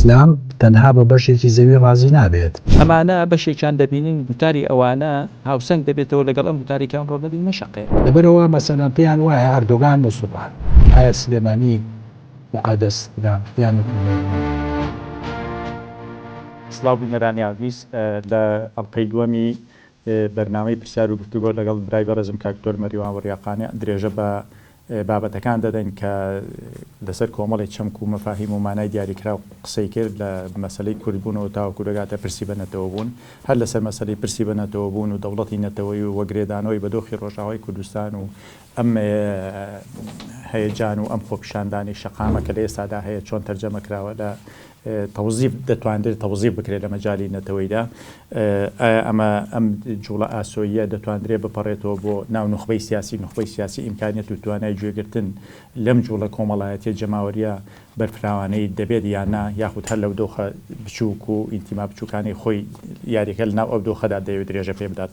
ئیسلام تەنها بە بەشێکی زەوی ڕازی نابێت. ئەمانە بەشێکیان دەبینین گوتاری ئەوانە هاوسەنگ دەبێتەوە لەگەڵ ئەم گوتارەی کە ئەمڕۆ لە دیمەشق هەیە. لەبەرئەوە مەسەلەن پێیان وایە ئەردۆگان موسڵمان. ئایا سلێمانی موقەدەسترە یان هەولێر؟ سڵاو بینەرانی ئازیز لە ئەڵقەی دووەمی بەرنامەی پرسیار و گفتوگۆ لەگەڵ برای بەڕێزم کاک دکتۆر مەریوان وڕیا قانع درێژە بە بابەتەکان دەدەین کە لەسەر کۆمەڵی چەمک و مەفاهیم و مانای دیاریکراو قسەی کرد لە مەسەلەی کوردبوونەوە تاوەکو دەگاتە پرسی بە نەتەوەبوون هەر لەسەر مەسەلەی پرسی بە نەتەوەبوون و دەوڵەتی نەتەوەیی و وەگرێدانەوەی بە دۆخی ڕۆژئاوای کوردستان و ئەم هەیەجان و ئەم خۆپیشاندانەی شەقامە کە لە ئێستادا هەیە چۆن تەرجەمە کراوە لە تەوزیف دەتوانرێت تەوزیف بکرێت لە مەجالی نەتەوەیدا؟ ئایا ئەمە ئەم جوڵە ئاسۆییە دەتواندرێت بپەڕێتەوە بۆ ناو نوخبەی سیاسی، نوخبەی سیاسی ئیمکانیەت و توانای گوێگرتن لەم جوڵە کۆمەڵایەتیە جەماوەریە بەرفراوانەی دەبێت یان نا، یاخود هەر لەو دۆخە بچووک و ئینتیما بچووکانەی خۆی یاریەکە لەناو ئەو دۆخەدا دەیەوێت درێژە پێ بدات؟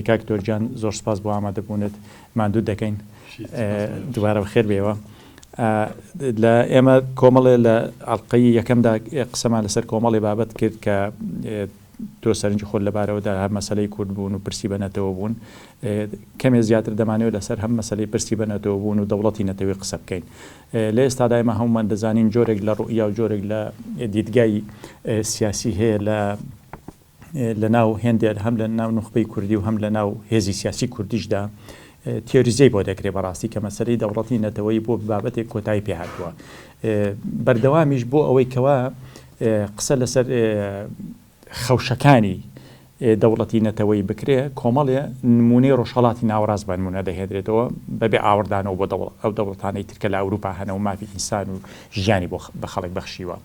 کاک دکتۆر گیان زۆر سوپاس بۆ ئامادەبوونت، ماندووت دەکەین، دووبارە بەخێر بێیەوە. لە ئێمە کۆمەڵێ لە ئەڵلقەی یەکەمدا قسەمان لەسەر کۆمەڵی بابەت کرد کە تۆ سەرنجی خۆت لەبارەوەدا هەر مەسلەی کورد بوون و پرسی بە نەتەوە بوون کەمێ زیاتر دەمانەوێت لەسەر هەم مەسلەی پرسی بە نەتەوە بوون و دەوڵەتی نەتەوەی قسە بکەین لە ئێستادا ئێمە هەمومان دەزانین جۆرێک لە ڕوئیا و جۆرێک لە دیدگای سیاسی هەیە لە لە ناو هێندێ هەم لە ناو نوخبەی کوردی و هەم لە ناو هێزی سیاسی کوردیشدا تیۆریزەی بۆ دەکرێت بەڕاستی کە مەسەلەی دەوڵەتی نەتەوەیی بۆ بابەتێک کۆتایی پێ هاتووە بەردەوامیش بۆ ئەوەی کەوا قسە لەسەر خەوشەکانی دەوڵەتی نەتەوەی بکرێ کۆمەڵێ نمونەی ڕۆژهەڵاتی ناوەڕاست بە نمونە دەهێنرێتەوە بەبێ ئاوڕدانەوە بۆ ئەو دەوڵەتانەی ترکە لە ئەوروپا هەنە و مافی ئینسان و ژیانی بۆ بە خەڵک بەخشیوە.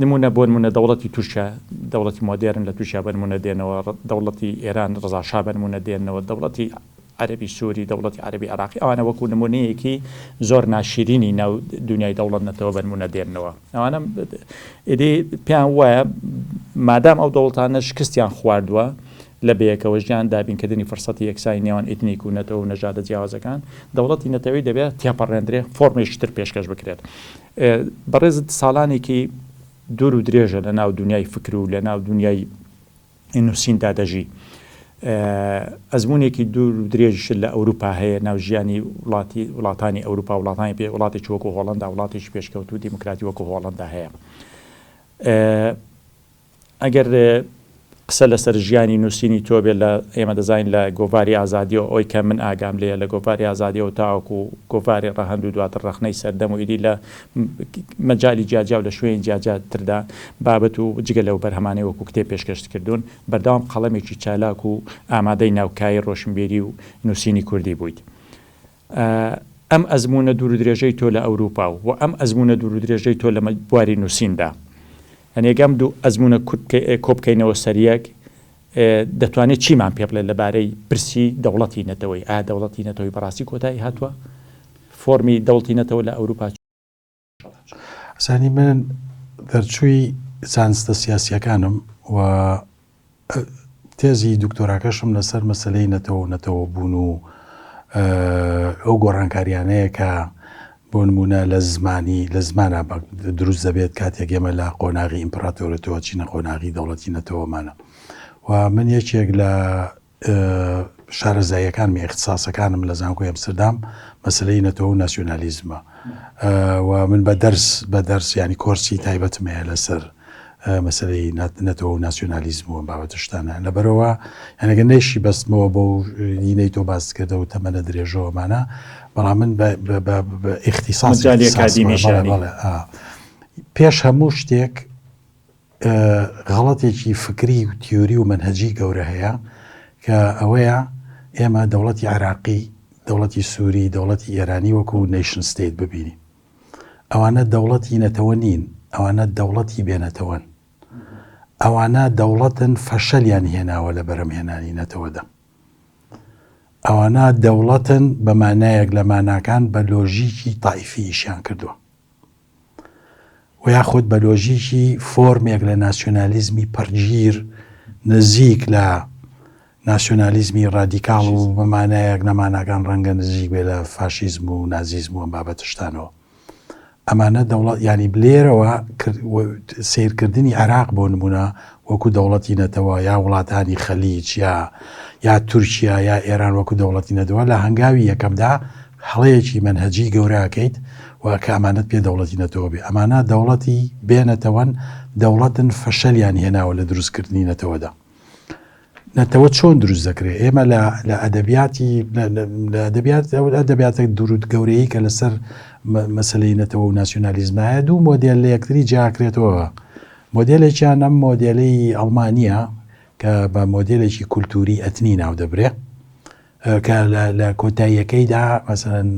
نمونە بۆ نمونە دەوڵەتی تورکیا دەوڵەتی مۆدێرن لە تورکیا بە نمونە دێنەوە دەوڵەتی ئێران ڕزاشا بە نمونە دێنەوە دەوڵەتی عەربی سووری دەوڵەتی عەربی عراقی ئەوانە وەکو نمونەیەکی زۆر ناشرینی ناو دنیای دەوڵەت نەتەوە بە نمونە دێنەوە ئەوانە ئیدی پێیان وایە مادام ئەو دەوڵەتانە شکستیان خواردووە لە بەیەکەوە ژیان دابینکردنی فرسەتی یەکسانی نێوان ئیتنیک و نەتەوە و نەژادە جیاوازەکان دەوڵەتی نەتەوەی دەبێت تێپەڕێندرێ فۆرمێکی تر پێشکەش بکرێت بەڕێزت ساڵانێکی دوور و درێژە لە ناو دونیای فکر و لە ناو دونیای نووسیندا دەژی. ئەزموونێکی دوور و درێژیشت لە ئەوروپا هەیە، ناو ژیانی وڵاتی وڵاتانی ئەوروپا، وڵاتانی پێ وڵاتێکی وەکوو هۆڵەندا، وڵاتێکی پێشکەوتوو و دیموکراتی وەکوو هۆڵەندا هەیە. ئەگەر قسە لەسەر ژیانی نووسینی تۆ بێت لە ئێمە دەزانین لە گۆڤاری ئازادیەوە ئەوەی کە من ئاگام لێیە لە گۆڤاری ئازادیەوە تاوەکو گۆڤاری ڕەهەند و دواتر ڕەخنەی سەردەم و ئیدی لە مەجالی جیاجیا و لە شوێنی جیاجیا تردا بابەت و جگە لەو بەرهەمانەی وەکو کتێب پێشکەشت کردوون بەردەوام قەڵەمێکی چالاک و ئامادەی ناو کایەی ڕۆشنبیری و نووسینی کوردی بوویت. ئەم ئەزموونە دوورودرێژەی تۆ لە ئەوروپا و ئەم ئەزموونە دوورودرێژەی تۆ لە بواری نووسیندا، یانی ئەگەر ئەم دوو ئەزموونە کورت کۆ بکەینەوە سەر یەک، دەتوانێت چیمان پێ بڵێت لەبارەی پرسی دەوڵەتی نەتەوەیی؟ ئایا دەوڵەتی نەتەوەیی بەڕاستی کۆتایی هاتووە؟ فۆرمی دەوڵتی نەتەوە لە ئەوروپا ئەزانی من دەرچووی زانستە سیاسیەکانم و تێزی دکتۆراکەشم لەسەر مەسلەی نەتەوە و نەتەوە بوون و ئەو گۆڕانکاریانەیە کە بۆ نمونە لە زمانی لە زمانە دروست دەبێت کاتێک ئێمە لە قۆناغی ئیمپراتۆرەتەوە چینە قۆناغی دەوڵەتی نەتەوەمانە و من یەکێک لە شارەزاییەکانم ئیختساسەکانم لە زانکۆی ئەمستردام مەسلەی نەتەوە و ناسیۆنالیزمە و من بە دەرس بە دەرس ینی کۆرسی تایبەتم هەیە لەسەر مەسلەی نەتەوە و ناسیۆنالیزم و بابەتە شتانە لەبەرەوە یانەگە نەیشی بەستمەوە بۆ دینەی تۆ باست کردەوە تەمەنە درێژەوەمانە بەڵام من بە ئیختیساس پێش هەموو شتێک غەڵەتێکی فکری و تیۆری و مەنهەجی گەورە هەیە کە ئەوەیە ئێمە دەوڵەتی عێراقی، دەوڵەتی سووری، دەوڵەتی ئێرانی وەکو nation state ببینین. ئەوانە دەوڵەتی نەتەوە نین، ئەوانە دەوڵەتی بێ نەتەوەن. ئەوانە دەوڵەتن فەشەلیان هێناوە لە بەرهەمهێنانی نەتەوەدا. ئەوانە دەوڵەتن بە مانایەک لە ماناکان بە لۆژیکی تائیفی ئیشیان کردووە. و یاخود بە لۆژیکی فۆرمێک لە ناسیۆنالیزمی پەڕگیر نزیک لە ناسیۆنالیزمی ڕادیکاڵ و بە مانایەک لە ماناکان ڕەنگە نزیک بێ لە فاشیزم و نازیزم و ئەم بابەتە شتانەوە. ئەمانە دەوڵەت یانی لێرەوە سەیرکردنی عێراق بۆ نمونە وەکو دەوڵەتی نەتەوە یا وڵاتانی خەلیج یا یا تورکیا یا ئێران وەکو دەوڵەتی نەتەوە لە هەنگاوی یەکەمدا هەڵەیەکی مەنهەجی گەورە ئەکەیت و کە ئەمانەت پێ دەوڵەتی نەتەوە بێ ئەمانە دەوڵەتی بێ نەتەوەن دەوڵەتن فەشەلیان هێناوە لە دروستکردنی نەتەوەدا. نەتەوە چۆن دروست دەکرێت ئێمە لە لە ئەدەبیاتی لە ئەدەبیات ئەو ئەدەبیاتە دروت گەورەی کە لەسەر مەسلەی نەتەوە و ناسیۆنالیزمایە دوو مۆدێل لە یەکتری جیاکرێتەوە مۆدێلێکیان ئەم مۆدێلی ئەڵمانیە کە بە مۆدێلێکی کولتوری ئەتنی ناو دەبرێ کە لە کۆتاییەکەیدا مەسەلەن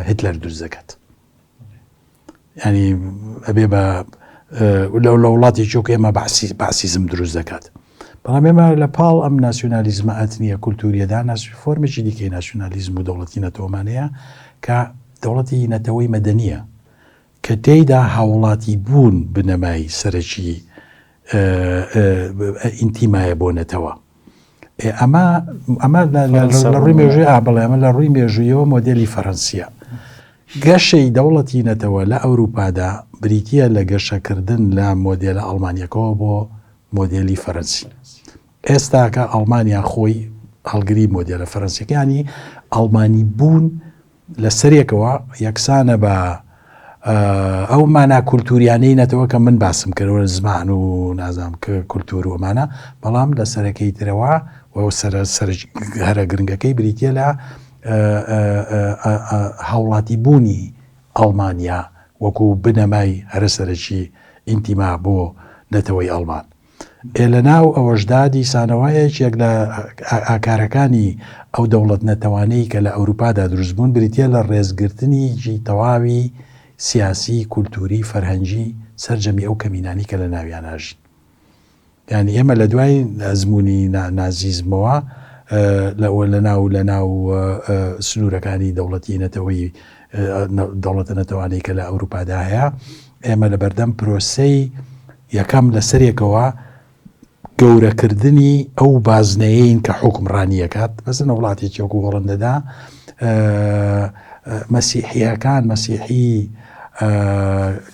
هیتلەر دروست دەکات ینی ئەبێ بە لەو لە وڵاتی چۆک ئێمە بەعسی بەعسیزم دروست دەکات بەڵام ئێمە لە پاڵ ئەم ناسیۆنالیزمە ئەتنیە کولتوریەدا ناسی فۆرمێکی دیکەی ناسیۆنالیزم و دەوڵەتی نەتەوەمانەیە کە دەوڵەتی نەتەوەی مەدەنیە کە تێیدا هاوڵاتی بوون بنەمای سەرەکی ئینتیمایە بۆ نەتەوە. ئەمە ئەمە لە ڕووی مێژووی ئا بڵێ ئەمە لە ڕووی مێژوویەوە مۆدێلی فەرەنسیە. گەشەی دەوڵەتی نەتەوە لە ئەوروپادا بریتییە لە گەشەکردن لە مۆدێلە ئەڵمانیەکەوە بۆ مۆدێلی فەرەنسی. ئێستاکە ئەڵمانیا خۆی هەڵگری مۆدێلە فەرەنسیەکە یانی ئەڵمانی بوون لە سەرێکەوە یەکسانە بە ئەو مانا کولتوریانەی نەتەوە کە من باسم کردەوە زمان و نازانم کە کولتور و ئەمانە بەڵام لە سەرەکەی ترەوە و سەرە سەر هەرە گرنگەکەی بریتە لە هاوڵاتی بوونی ئەڵمانیا وەکو بنەمای هەرە سەرەکی ئینتیما بۆ نەتەوەی ئەڵمان. ئێ لە ناو ئەوەشدا دیسانەوە یەکێک لە ئاکارەکانی ئەو دەوڵەت نەتەوانەی کە لە ئەوروپادا دروست بوون بریتیە لە ڕێزگرتنیی تەواوی سیاسی، کولتووری، فەرهەنگی سەرجەمی ئەو کەمینانەی کە لە ناویانا ژین. یانی ئێمە لە دوای ئەزموونی نازیزمەوە لە ناو لە ناو سنوورەکانی دەوڵەتی نەتەوەی دەوڵەتە نەتەوانەی کە لە ئەوروپادا هەیە ئێمە لە بەردەم پرۆسەی یەکەم لەسەرێکەوە گەورەکردنی ئەو بازنەیەین کە حوکمڕانی ئەکات، مەسەلەن لە وڵاتێکی وەکو هۆڵەندەدا مەسیحییەکان مەسیحی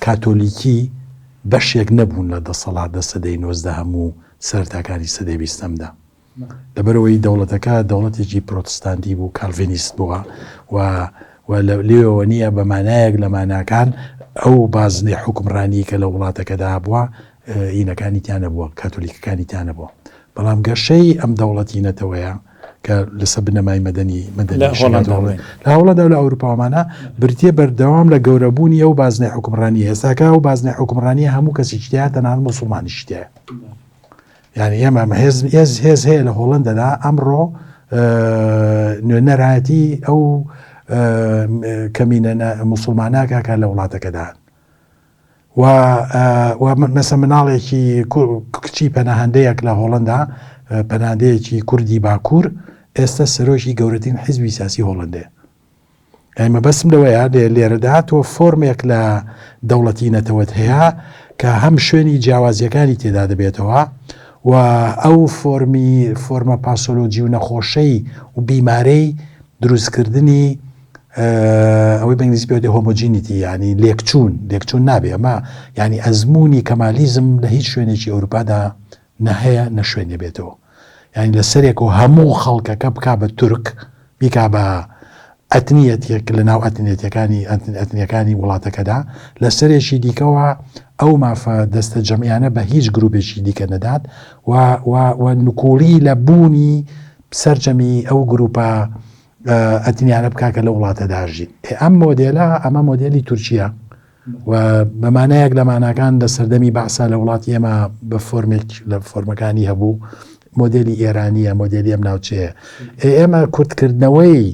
کاتۆلیکی بەشێک نەبوون لە دەسەڵات لە سەدەی نۆزدەهەم و سەرەتاکانی سەدەی بیستەمدا. لەبەرئەوەی دەوڵەتەکە دەوڵەتێکی پرۆتستانتی بوو، کالڤینیست بووە و و لێوەوە نییە بە مانایەک لە ماناکان ئەو بازنەی حوکمڕانی کە لە وڵاتەکەدا هەبووە ئینەکانی تیا نەبووە، کاتۆلیکەکانی تیا نەبووە. بەڵام گەشەی ئەم دەوڵەتی نەتەوەیە کە لەسەر بنەمای مەدەنی مەدەنی لە هۆڵەندا بڵێین. لە هۆڵەندا و لە ئەوروپاوەمانە بریتییە بەردەوام لە گەورەبوونی ئەو بازنەی حوکمڕانییە. ئێستاکە ئەو بازنەی حوکمڕانییە هەموو کەسێکی تیایە تەنانەت موسوڵمانیشی تیایە. یانی ئێمە هێز هێز هێز هەیە لە هۆڵندەدا ئەمڕۆ نوێنەرایەتی ئەو کەمینە موسڵماناکە کە لە وڵاتەکەدان و مەسە مناڵێکی کچی پەناهندەیەک لە هۆڵندا پەناندەیەکی کوردی باکوور ئێستا سەرۆکی گەورەترین حیزبی سیاسی هۆڵندەیە یانی مەبەستم لەوەیە لێ لێرەدا تۆ فۆرمێک لە دەوڵەتی نەتەوەت هەیە کە هەم شوێنی جیاوازیەکانی تێدا دەبێتەوە و ئەو فۆرمی فۆرمە پاسۆلۆجی و نەخۆشەی و بیمارەی دروستکردنی ئەوەی بە ئینگلیزی پێ homogeneity ینی لێکچوون لێکچوون نابێ ئەمە ینی ئەزمموی کەمالیزم لە هیچ شوێنێکی ئەوروپادا نە هەیە نە شوێنێ بێتەوە یانی لە سەرێکەوە هەموو خەڵکەکە بکا بە تورک بیکا بە ئەتنیەتێک لە ناو ئەتنێتەکانی ئەتنیەکانی وڵاتەکەدا لە سەرێکی دیکەوە ئەو مافە دەستە جەمعیانە بە هیچ گروپێکی دیکە نەدات و و نکوڵی لە بوونی سەرجەمی ئەو گروپە ئەتنیانە بکا کە لە وڵاتەدا ژین ئەم مۆدێلە ئەمە مۆدێلی تورکیا و بە مانایەک لە ماناکان لە سەردەمی بەعسا لە وڵاتی ئێمە بە فۆرمێک لە فۆرمەکانی هەبوو مۆدێلی ئێرانیە مۆدێلی ئەم ناوچەیە ئێمە کورتکردنەوەی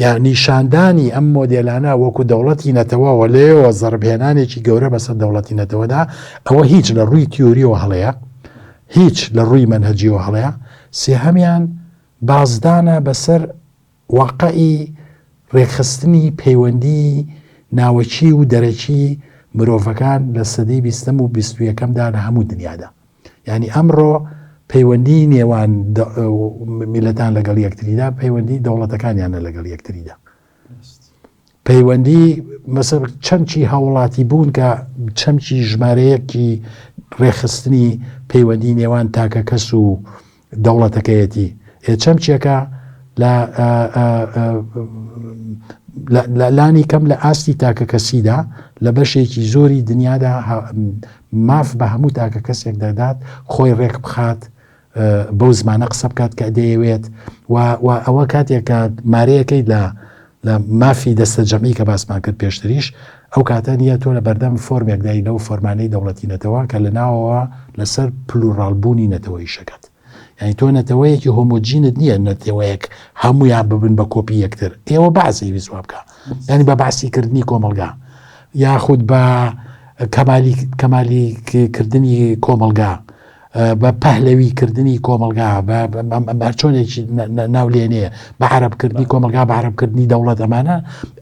یا نیشاندانی ئەم مۆدێلانە وەکو دەوڵەتی نەتەوەوە لێەوە زەربهێنانێکی گەورە بەسەر دەوڵەتی نەتەوەدا ئەوە هیچ لە ڕووی تیۆریەوە هەڵەیە هیچ لە ڕووی مەنهەجیەوە هەڵەیە سێهەمیان بازدانە بەسەر واقعی ڕێکخستنی پەیوەندیی ناوەکی و دەرەکی مرۆڤەکان لە سەدەی بیستەم و بیستویەکەمدا لە هەموو دنیادا. یانی ئەمڕۆ پەیوەندیی نێوان میللەتان لەگەڵ یەکتریدا پەیوەندیی دەوڵەتەکانیانە لەگەڵ یەکتریدا. پەیوەندی مەسە چەمکی هاوڵاتی بوون کە چەمکی ژمارەیەکی ڕێکخستنی پەیوەندی نێوان تاکە کەس و دەوڵەتەکەیەتی ئێ چەمکێکە لە لانی کەم لە ئاستی تاکە کەسیدا لە بەشێکی زۆری دنیادا ماف بە هەموو تاکە کەسێک دەدات خۆی ڕێک بخات بەو زمانە قسە بکات کە دەیەوێت و ئەوە کاتێک کە مارەیەکەی لە لە مافی دەستەجەمعی کە باسمان کرد پێشتریش ئەو کاتە نییە تۆ لە بەردەم فۆرمێکدای لەو فۆرمانەی دەوڵەتی نەتەوە کە لە ناوەوە لەسەر plural بوونی نەتەوە ئیشەکات یعنی تۆ نەتەوەیەکی homogeneous ت نییە نەتەوەیەک هەمویان ببن بە کۆپی یەکتر ئێوە بەعسی ویست وا بکە یعنی بە بەعسی کردنی کۆمەلگا یاخود بە کەمالی کەمالی کردنی کۆمەلگا بە پەهلەوی کردنی کۆمەڵگا بە هەرچۆنێکی ناو لێنێ بە عەرەب کردنی کۆمەڵگا بە عەرەب کردنی دەوڵەت ئەمانە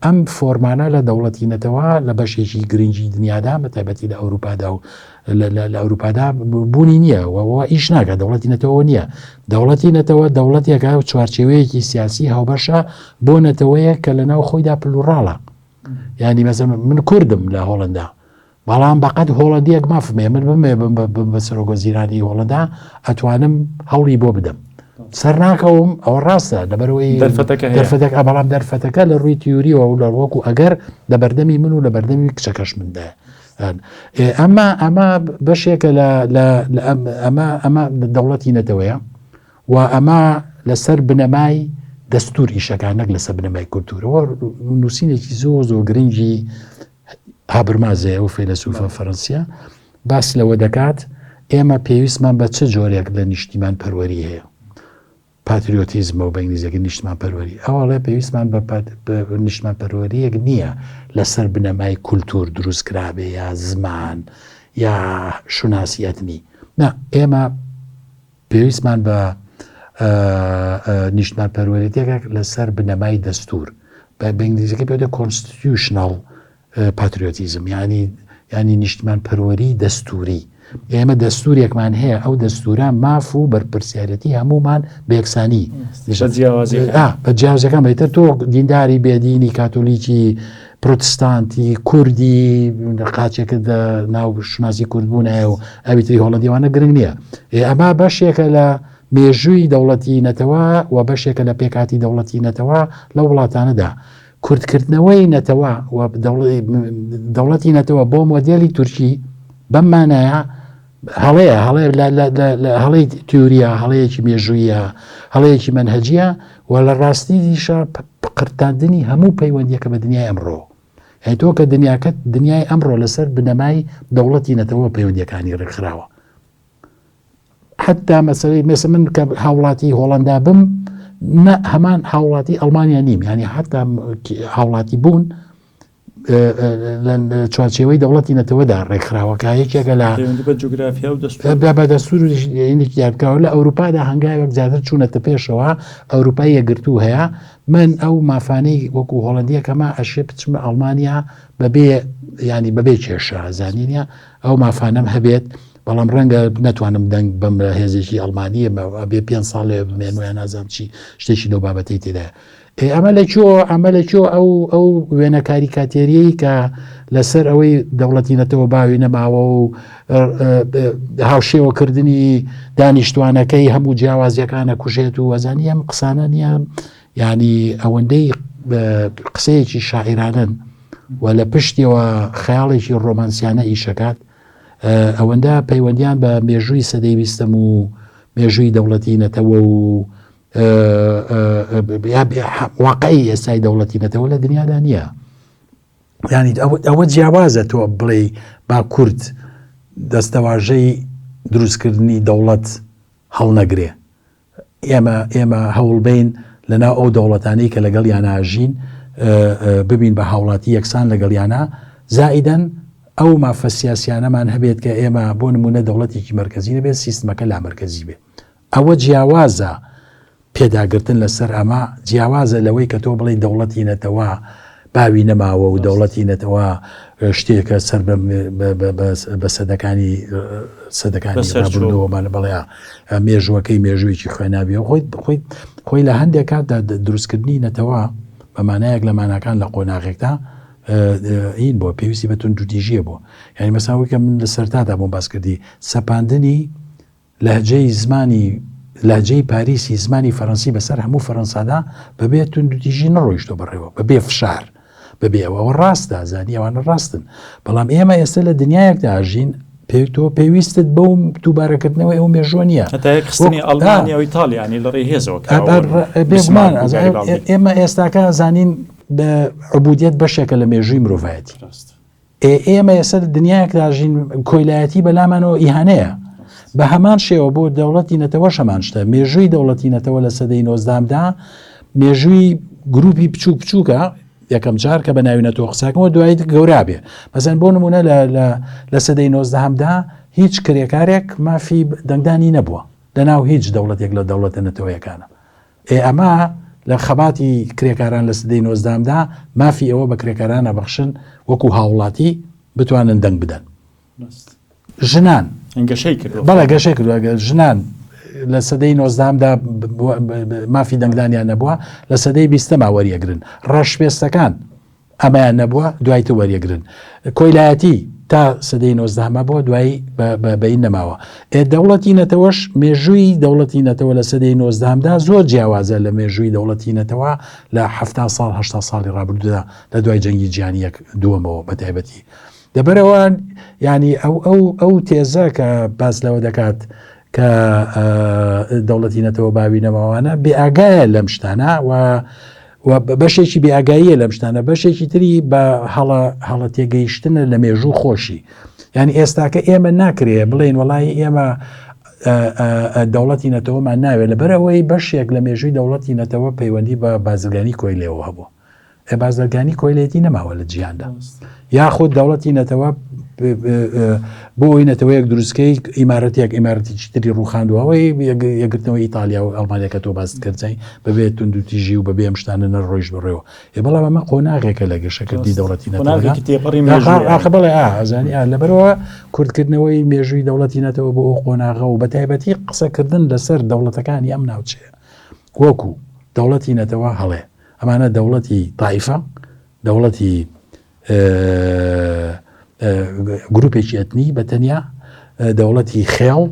ئەم فۆرمانە لە دەوڵەتی نەتەوە لە بەشێکی گرنگی دنیادا بە تایبەتی لە ئەوروپادا و لە ئەوروپادا بوونی نییە و ئیش ناکە دەوڵەتی نەتەوە نییە دەوڵەتی نەتەوە دەوڵەتێکە و چوارچێوەیەکی سیاسی هاوبەشە بۆ نەتەوەیە کە لە ناو خۆیدا plural ە یعنی مەسەلەن من کوردم لە هۆڵندا بەڵام بەقەد هۆڵەندیەک مافم هەیە من بمەوێ بم بە سەرۆک وەزیرانی هۆڵەندا ئەتوانم هەوڵی بۆ بدەم سەر ناکەوم ئەوە ڕاستە لەبەرەوەی دەرفەتەکە هەیە. دەرفەتەکە بەڵام دەرفەتەکە لە ڕووی تیوریەوە و لە ڕوەکو ئەگەر لە بەردەمی من و لە بەردەمی کچەکەش مندا ئەمە ئەمە بەشێکە لە لە ئەمە ئەمە دەوڵەتی نەتەوەیە و ئەمە لەسەر بنەمای دەستور ئیشەکان نەک لەسەر بنەمای کولتورەوە نووسینێکی زۆر زۆر گرنگی هابرمازەیە ئەو فەیلەسوفە فەرەنسیە باس لەوە دەکات ئێمە پێویستمان بە چ جۆرێک لە نیشتیمان پەروەری هەیە patriotism ە و بە ئینگلیزیەکە نیشتمان پەروەری ئەوەڵێ پێویستمان بە نیشتمان پەروەریەک نییە لەسەر بنەمای کولتور دروست کرابێ یا زمان یا شوناسی ئەتنی نا ئێمە پێویستمان بە نیشتمان پەروەرێتێکە لەسەر بنەمای دەستور بە ئینگلیزیەکە پێ دەڵێ constitutional patriotism یعنی ینی نیشتمان پەروەری دەستوری ئێمە دەستورێکمان هەیە ئەو دەستورە ماف و بەرپرسیارەتی هەمومان بەیەکسانی بە جیاوازەکان بێتە تۆ دینداری بێدینی کاتۆلیکی پرۆتستانتی کوردی قاچێکت لە ناو شوناسی کورد بوون هەیە و ئەوی تری هۆڵەندی وانە گرنگ نییە ئەمە بەشێکە لە مێژووی دەوڵەتی نەتەوە و بەشێکە لە پێکاتی دەوڵەتی نەتەوە لە وڵاتانەدا کورتکردنەوەی نەتەوە و دەوڵەتی نەتەوە بۆ مۆدێلی تورکی بەم مانایە هەڵەیە، هەڵەیە لە لە لە لە هەڵەی تیۆرییە، هەڵەیەکی مێژوویە، هەڵەیەکی مەنهەجییە و لە ڕاستیشا قرتاندنی هەموو پەیوەندییەکە بە دنیای ئەمڕۆ. یانی تۆ کە دنیاکەت دنیای ئەمڕۆ لەسەر بنەمای دەوڵەتی نەتەوە پەیوەندییەکانی ڕێکخراوە. حتا مەسەلەی مێسە من کە هاوڵاتی هۆڵەندا بم نە هەمان هاوڵاتی ئەڵمانیا نیم یانی حتا هاوڵاتی بوون لە چوارچێوەی دەوڵەتی نەتەوەدا ڕێکخراوەکە یەکێکە لە بە جوگرافیا و دەستور بە دەستور دیارکراوە لە ئەوروپادا هەنگاوێک زیاتر چوونەتە پێشەوە ئەوروپای یەکگرتوو هەیە من ئەو مافانەی وەکو هۆڵندیەکەمە ئەشێ بچمە ئەڵمانیا بەبێ ینی بەبێ کێشە زانینە ئەو مافانەم هەبێت بەڵام ڕەنگە نەتوانم دەنگ بەم لە هێزێکی ئەڵمانیە بێ پێ ساڵێ بمێن و یان نازانم چی شتێکی لەو بابەتەی تێدایە ئێ ئەمە لە کوێوە ئەمە لە کوێوە ئەو ئەو وێنە کاریکاتێریەی کە لەسەر ئەوەی دەوڵەتی نەتەوە باوی نەماوە و هاوشێوەکردنی دانیشتوانەکەی هەموو جیاوازیەکانە کوژێت و وەزانی ئەم قسانە نییە ینی ئەوەندەی قسەیەکی شاعیرانن و لە پشتیەوە خەیاڵێکی ڕۆمانسیانە ئیشەکات ئەوەندە پەیوەندیان بە مێژووی سەدەی بیستم و مێژووی دەوڵەتی نەتەوە و واقعی ئێستای دەوڵەتی نەتەوە لە دنیادا نییە ینی ئەوە جیاوازە تۆ بڵێ با کورد دەستەواژەی دروستکردنی دەوڵەت هەڵنەگرێ ئێمە ئێمە هەوڵبین لەناو ئەو دەوڵەتانی کە لەگەڵ یاناژین ببین بە هاوڵاتی یەکسان لەگەڵیانە زائیدەن ئەو مافە سیاسیانەمان هەبێت کە ئێمە بۆ نمونە دەوڵەتێکی مەرکەزی نەبێت سیستمەکە لا مەرکەزی بێ ئەوە جیاوازە پێداگرتن لەسەر ئەمە جیاوازە لەوەی کە تۆ بڵێی دەوڵەتی نەتەوە باوی نەماوە و دەوڵەتی نەتەوە شتێکە سەر بە سەدەکانی سەدەکانی ڕابردووەمان بەڵێ مێژووەکەی مێژوویەکی خوێناویە خۆی خۆی خۆی لە هەندێک کاتدا دروستکردنی نەتەوە. بە مانایەک لە ماناکان لە قۆناغێکدا هین بووە پێویستی بە توندوتیژیە بووە یعنی مەسا وەکە من لە سەرتادا بۆم باس کردی سەپاندنی لەهجەی زمانی لەهجەی پاریسی زمانی فەرەنسی بەسەر هەموو فەرەنسادا بەبێ توندوتیژی نەڕۆیشتۆ بەڕێوە بەبێ فشار بەبێ ئەوە ئەوە ڕاستە زانی ئەوانە ڕاستن بەڵام ئێمە ئێستا لە دنیایەکدا ئەژین پێ تۆ پێویستت بەو دووبارەکردنەوەی ئەو مێژووە نییە هەتا یەکخستنی ئەڵمانیا و ئیتاڵیا ینی لە ڕێی هێزەوە کراوە بێگومان ئێمە ئێستاکە زانین بە عبودیەت بەشێکە لە مێژووی مرۆڤایەتی ئێ ئێمە ئێستا لە دنیایەکدا ژین کۆیلایەتی بەلامانەوە ئیهانەیە. بە هەمان شێوە بۆ دەوڵەتی نەتەوەش هەمان شتە. مێژووی دەوڵەتی نەتەوە لە سەدەی نۆزدەهەمدا مێژووی گروپی بچووک بچووکە یەکەم جار کە بە ناوی نەتەوە قساکەەوە دوایی گەورا بێ. مەسەن بۆ نمونە لە لە سەدەی نۆزدەهەمدا هیچ کرێکارێک مافی دەنگدانی نەبووە لەناو هیچ دەوڵەتێک لە دەوڵەتە نەتەوەیەکانە. ئێ ئەمە لە خەباتی کرێکاران لە سدەی نۆزدەهەمدا مافی ئەوە بە کرێکاران ئەبەخشن وەکو هاوڵاتی بتوانن دەنگ بدەن. ژنان گەشەی کردووە. بەڵێ گەشەی کردووە. ژنان لە سەدەی نۆزدەهەمدا مافی دەنگدانیان نەبووە، لە سەدەی بیستەما وەریەگرن. ڕەشپێستەکان ئەمەیان نەبووە دوای تر وەریەگرن. کۆیلایەتی تا سەدەی نۆزدەهەم هەبووە دوایی بە این نەماوە. ئێ دەوڵەتی نەتەوەش مێژووی دەوڵەتی نەتەوە لە سەدەی نۆزدەهەمدا زۆر جیاوازە لە مێژووی دەوڵەتی نەتەوە لە حەفتا ساڵ هەشتا ساڵی ڕابردوودا لە دوای جەنگی جیهانی یەک دووەمەوە بە تایبەتی. لەبەرئەوە یانی ئەو ئەو ئەو تێزە کە باس لەوە دەکات کە دەوڵەتی نەتەوە باوی نەماوانە بێ ئاگایە لەم شتانە و و بەشێکی بێ ئاگاییە لەم شتانە بەشێکی تری بە هەڵە هەڵە تێگەیشتنە لە مێژوو خۆشی یعنی ئێستاکە ئێمە ناکرێ بڵێن وڵی ئێمە دەوڵەتی نەتەوەمان ناوێت لەبەرەوەی بەشێک لە مێژووی دەوڵەتی نەتەوە پەیوەندی بە بازرگانی کۆیلەوە هەبوو ئێ بازرگانی کۆیلێتی نەماوە لە جیهاندا یاخود دەوڵەتی نەتەوە بۆ ئەوی نەتەوەیەک دروستکەی ئیمارەتێک ئیمارەتێکی تری ڕوخاندوەوەی یەکگرتنەوەی ئیتالیا و ئەڵمانیا کە تۆ باست کردزای بەبێ توندوتیژی و بەبێ ئەم شتانە نەڕۆیشت بەڕێوە ئێ بەڵام ئەمە قۆناغێکە لە گەشەکردنی دەوڵەتی نەتەوە بەڵێ ئازانی لەبەرەوە کورتکردنەوەی مێژووی دەوڵەتی نەتەوە بۆ ئەو قۆناغە و بە تایبەتی قسەکردن لەسەر دەوڵەتەکانی ئەم ناوچەیە وەکو دەوڵەتی نەتەوە هەڵێ ئەمانە دەوڵەتی تایفە، دەوڵەتی گروپێکی ئەتنی بە تەنیا، دەوڵەتی خێڵ،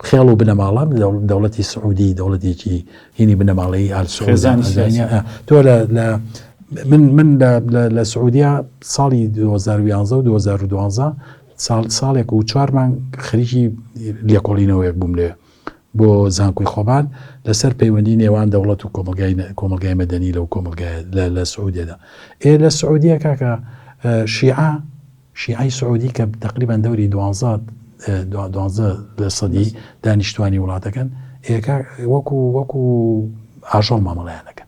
خێڵ و بنەماڵە، دەوڵەتی سعودی دەوڵەتێکی هینی بنەماڵەیی ئال سعود. تۆ لە من من لە سعودیا ساڵی 2011 و 2012 ساڵێک و چوار مانگ خەریکی لێکۆڵینەوەیەک بووم لێ. بۆ زانکۆی خۆمان لەسەر پەیوەندی نێوان دەوڵەت و کۆمەڵگای کۆمەڵگای مەدەنی لەو کۆمەڵگایە لە لە سعودیەدا ئێ لە سعودیە کاکە شیعە شیعەی سعودی کە تقریبا دەوری دوانزە دوانزە لە سەدی دانیشتوانی وڵاتەکەن ئێکا وەکو وەکو ئاژەڵ مامەڵەیان دەکەن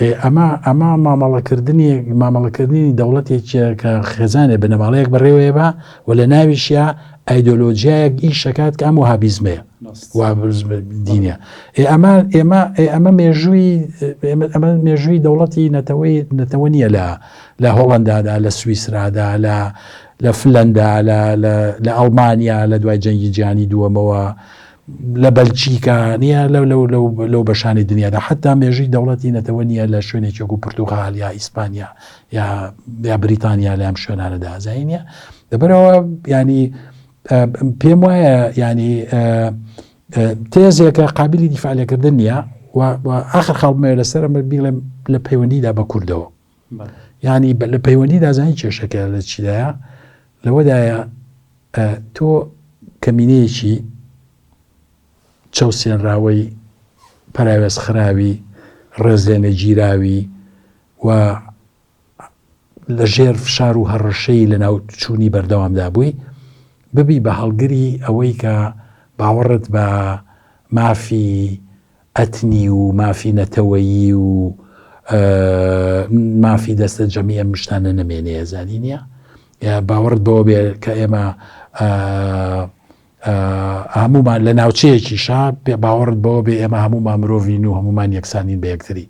ئێ ئەمە ئەمە مامەڵەکردنی مامەڵەکردنی دەوڵەتێکیە کە خێزانێ بنەماڵەیەک بەڕێوەیە بە و لە ناویشیا ئایدۆلۆژیایەک ئیش ئەکات کە ئەم وەهابیزمەیە دینە ئێ ئەمە ئێمە ئێ ئەمە مێژووی ئەمە مێژووی دەوڵەتی نەتەوەی نەتەوە نییە لە لە هۆڵندادا لە سویسرادا لە لە فلەندا لە لە ئەڵمانیا لە دوای جەنگی جیهانی دووەمەوە لە بەلجیکا نییە لەو لەو لەو لەو بەشانی دنیادا حتا مێژووی دەوڵەتی نەتەوە نییە لە شوێنێکی وەکو پرتوغال یا ئیسپانیا یا یا بریتانیا لە ئەم شوێنانەدا ئازایی نییە لەبەرەوە ینی پێم وایە ینی تێزێکە قابلی دیفاع لێکردن نییە و ئاخر خاڵ بمەوێت لەسەر ئەمە بیڵێم لە پەیوەندیدا بە کوردەوە ینی لە پەیوەندیدا زانی کێشەکە لە چیدایە لەوەدایە تۆ کەمینەیەکی چەوسێنراوەی پەراوێزخراوی ڕێزلێنەگیراوی و لە ژێر فشار و هەڕەشەی لەناوچوونی بەردەوامدا بووی، ببی بە هەڵگری ئەوەی کە باوەڕت بە مافی ئەتنی و مافی نەتەوەیی و مافی دەستە جەمی ئەم شتانە نەمێنێ زانی نییە باوەڕت بەوە بێ کە ئێمە هەمومان لە ناوچەیەکیشا پێ باوەڕت بەوە بێ ئێمە هەمومان مرۆڤین و هەمومان یەکسانین بە یەکتری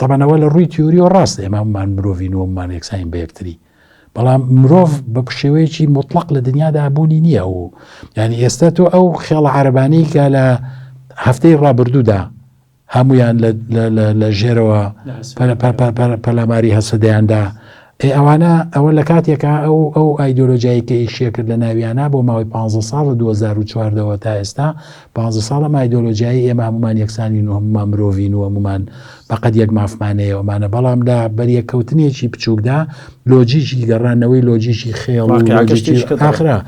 تەبەنەوە لە ڕووی تیوری و ڕاست ئێمە هەمومان مرۆڤین و هەمومان یەکسانین بە یەکتری بەڵام مرۆڤ بە شێوەیەکی مطلق لە دنیادا بوونی نییە و یعنی ئێستا تۆ ئەو خێڵە عربانی کە لە هەفتەی ڕابردوودا هەمویان لە ژێرەوە پەلاماری هەسەدەیاندا ئێ ئەوانە ئەوە لە کاتێکا ئەو ئەو ئایدۆلۆژیای کە ئیشیە کرد لە ناویانە بۆ ماوەی پ ساڵ لە 2014ەوە تا ئێستا پ ساڵە ئایدۆلۆژیایی ئێمە هەمومان یەکسانین و هەمومان مرۆڤین و هەمومان بەقەد یەک مافمانەیە ئەمانە بەڵام لە بەریەککەوتنێکی بچووکدا لۆجیکی گەڕانەوەی لۆجیکی خێڵ و لۆجیکی ئاخرا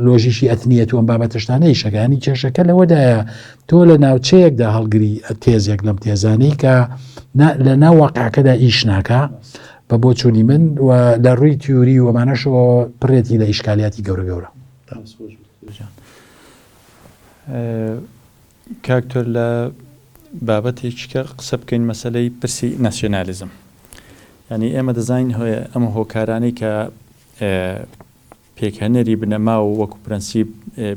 لۆژیکی ئەتنیەت و ئەم بابەتە شتانەی شەکانی کێشەکە لەوەدایە تۆ لە ناوچەیەکدا هەڵگری تێزێک لەم تێزانەی کە لە ناو واقعەکەدا ئیش ناکا بە بۆچوونی من و لە ڕووی تیوری و ئەمانەشەوە پڕێتی لە ئیشکالیاتی گەورە گەورە. کاک تۆر لە بابەتێکی کە قسە بکەین مەسەلەی پرسی ناسیۆنالیزم یعنی ئێمە دەزانین ئەمە هۆکارانەی کە پێکهێنەری بنەما و وەکو پرەنسیپ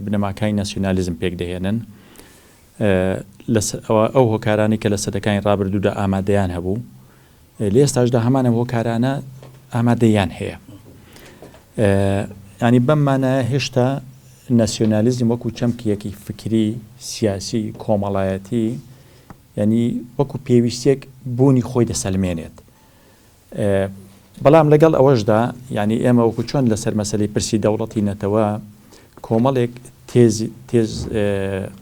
بنەماکانی ناسیۆنالیزم پێکدەهێنن. ئەو هۆکارانەی کە لە سەدەکانی ڕابردوودا ئامادەیان هەبوو، لە ئێستاشدا هەمان ئەم هۆکارانە ئامادەیان هەیە. یانی بەم مانایە هێشتا ناسیۆنالیزم وەکو چەمکێکی فکری، سیاسی، کۆمەڵایەتی یانی وەکو پێویستیەک بوونی خۆی دەسەلمێنێت. بەڵام لەگەڵ ئەوەشدا یانی ئێمە وەکو چۆن لەسەر مەسەلەی پرسی دەوڵەتی نەتەوە کۆمەڵێک تێز تێز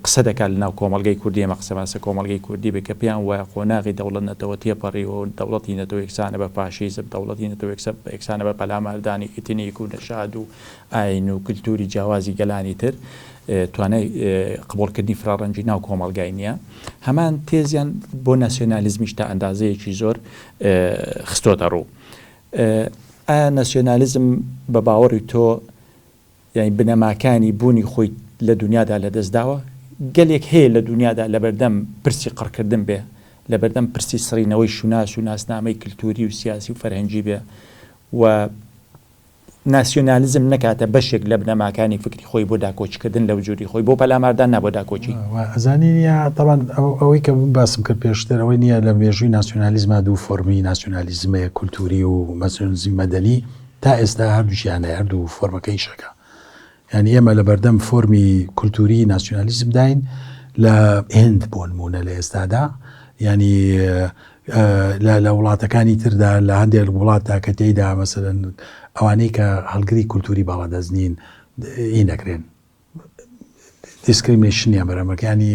قسە دەکات لەناو کۆمەڵگەی کوردی ئێمە قسەمان لەسەر کۆمەڵگەی کوردی بێت کە پێیان وایە قۆناغی دەوڵەت نەتەوە تێپەڕیوە و دەوڵەتی نەتەوە یەکسانە بە فاشیزم دەوڵەتی نەتەوە یەکسانە بە پەلاماردانی ئیتنیک و نەژاد و ئاین و کلتوری جیاوازی گەلانی تر توانای قبوڵکردنی فرەڕەنگی ناو کۆمەڵگای نییە هەمان تێزیان بۆ ناسیۆنالیزمیش تا ئەندازەیەکی زۆر خستۆتە ڕوو. ئایا ناسیۆنالیزم بە باوەڕی تۆ یانی بنەماکانی بوونی خۆی لە دونیادا لەدەست داوە؟ گەلێک هەیە لە دونیادا لەبەردەم پرسی قڕکردن بێ، لەبەردەم پرسی سڕینەوەی شوناس و ناسنامەی کلتوری و سیاسی و فەرهەنگی بێ و ناسیۆنالیزم نەکاتە بەشێک لە بنەماکانی فکری خۆی بۆ داکۆکیکردن لە وجودی خۆی، بۆ پەلاماردان نا بۆ داکۆکی. ئەزانی نیە تەبعەن ئەوەی کە من باسم کرد پێشتر ئەوەی نیە لە مێژووی ناسیۆنالیزما دوو فۆرمی ناسیۆنالیزم هەیە کولتووری و ناسیۆنالیزمی مەدەنی تا ئێستا هەردووکیان هەیە هەردوو فۆرمەکە ئیشەکە یانی ئێمە لە بەردەم فۆرمی کولتووری ناسیۆنالیزم داین لە هند بۆ نموونە لە ئێستادا یانی لە وڵاتەکانی تردا لە هەندێک وڵاتدا کە تێیدا مەسەلەن ئەوانەی کە هەڵگری کولتوری باڵادەست نین ئی نەکرێن discrimination یان بەرامبەر ینی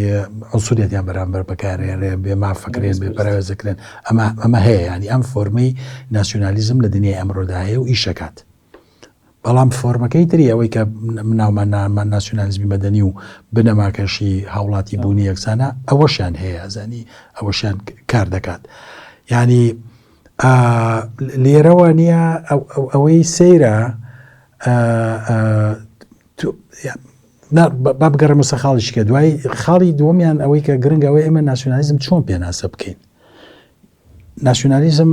عنسوریەتیان بەرامبەر بەکارێنرێ بێ مافەکرێن بێ پەراوێزەکرێن ئەمە ئەمە هەیە ینی ئەم فۆرمەی ناسیۆنالیزم لە دنیای ئەمڕۆدا هەیە و ئیشەکات بەڵام فۆرمەکەی تری ئەوەی کە ناومان نامان ناسیۆنالیزمی مەدەنی و بنەماکەشی هاوڵاتی بوونی یەکسانە ئەوەشیان هەیە ئەزانی ئەوەشیان کار دەکات یعنی لێرەوە نییە ئەوەی سەیرە با بگەڕێمە سەر خاڵی شکە دوای خاڵی دووەمیان ئەوەی کە گرنگ ئەوەی ئێمە ناسیۆنالیزم چۆن پێناسە بکەین ناسیۆنالیزم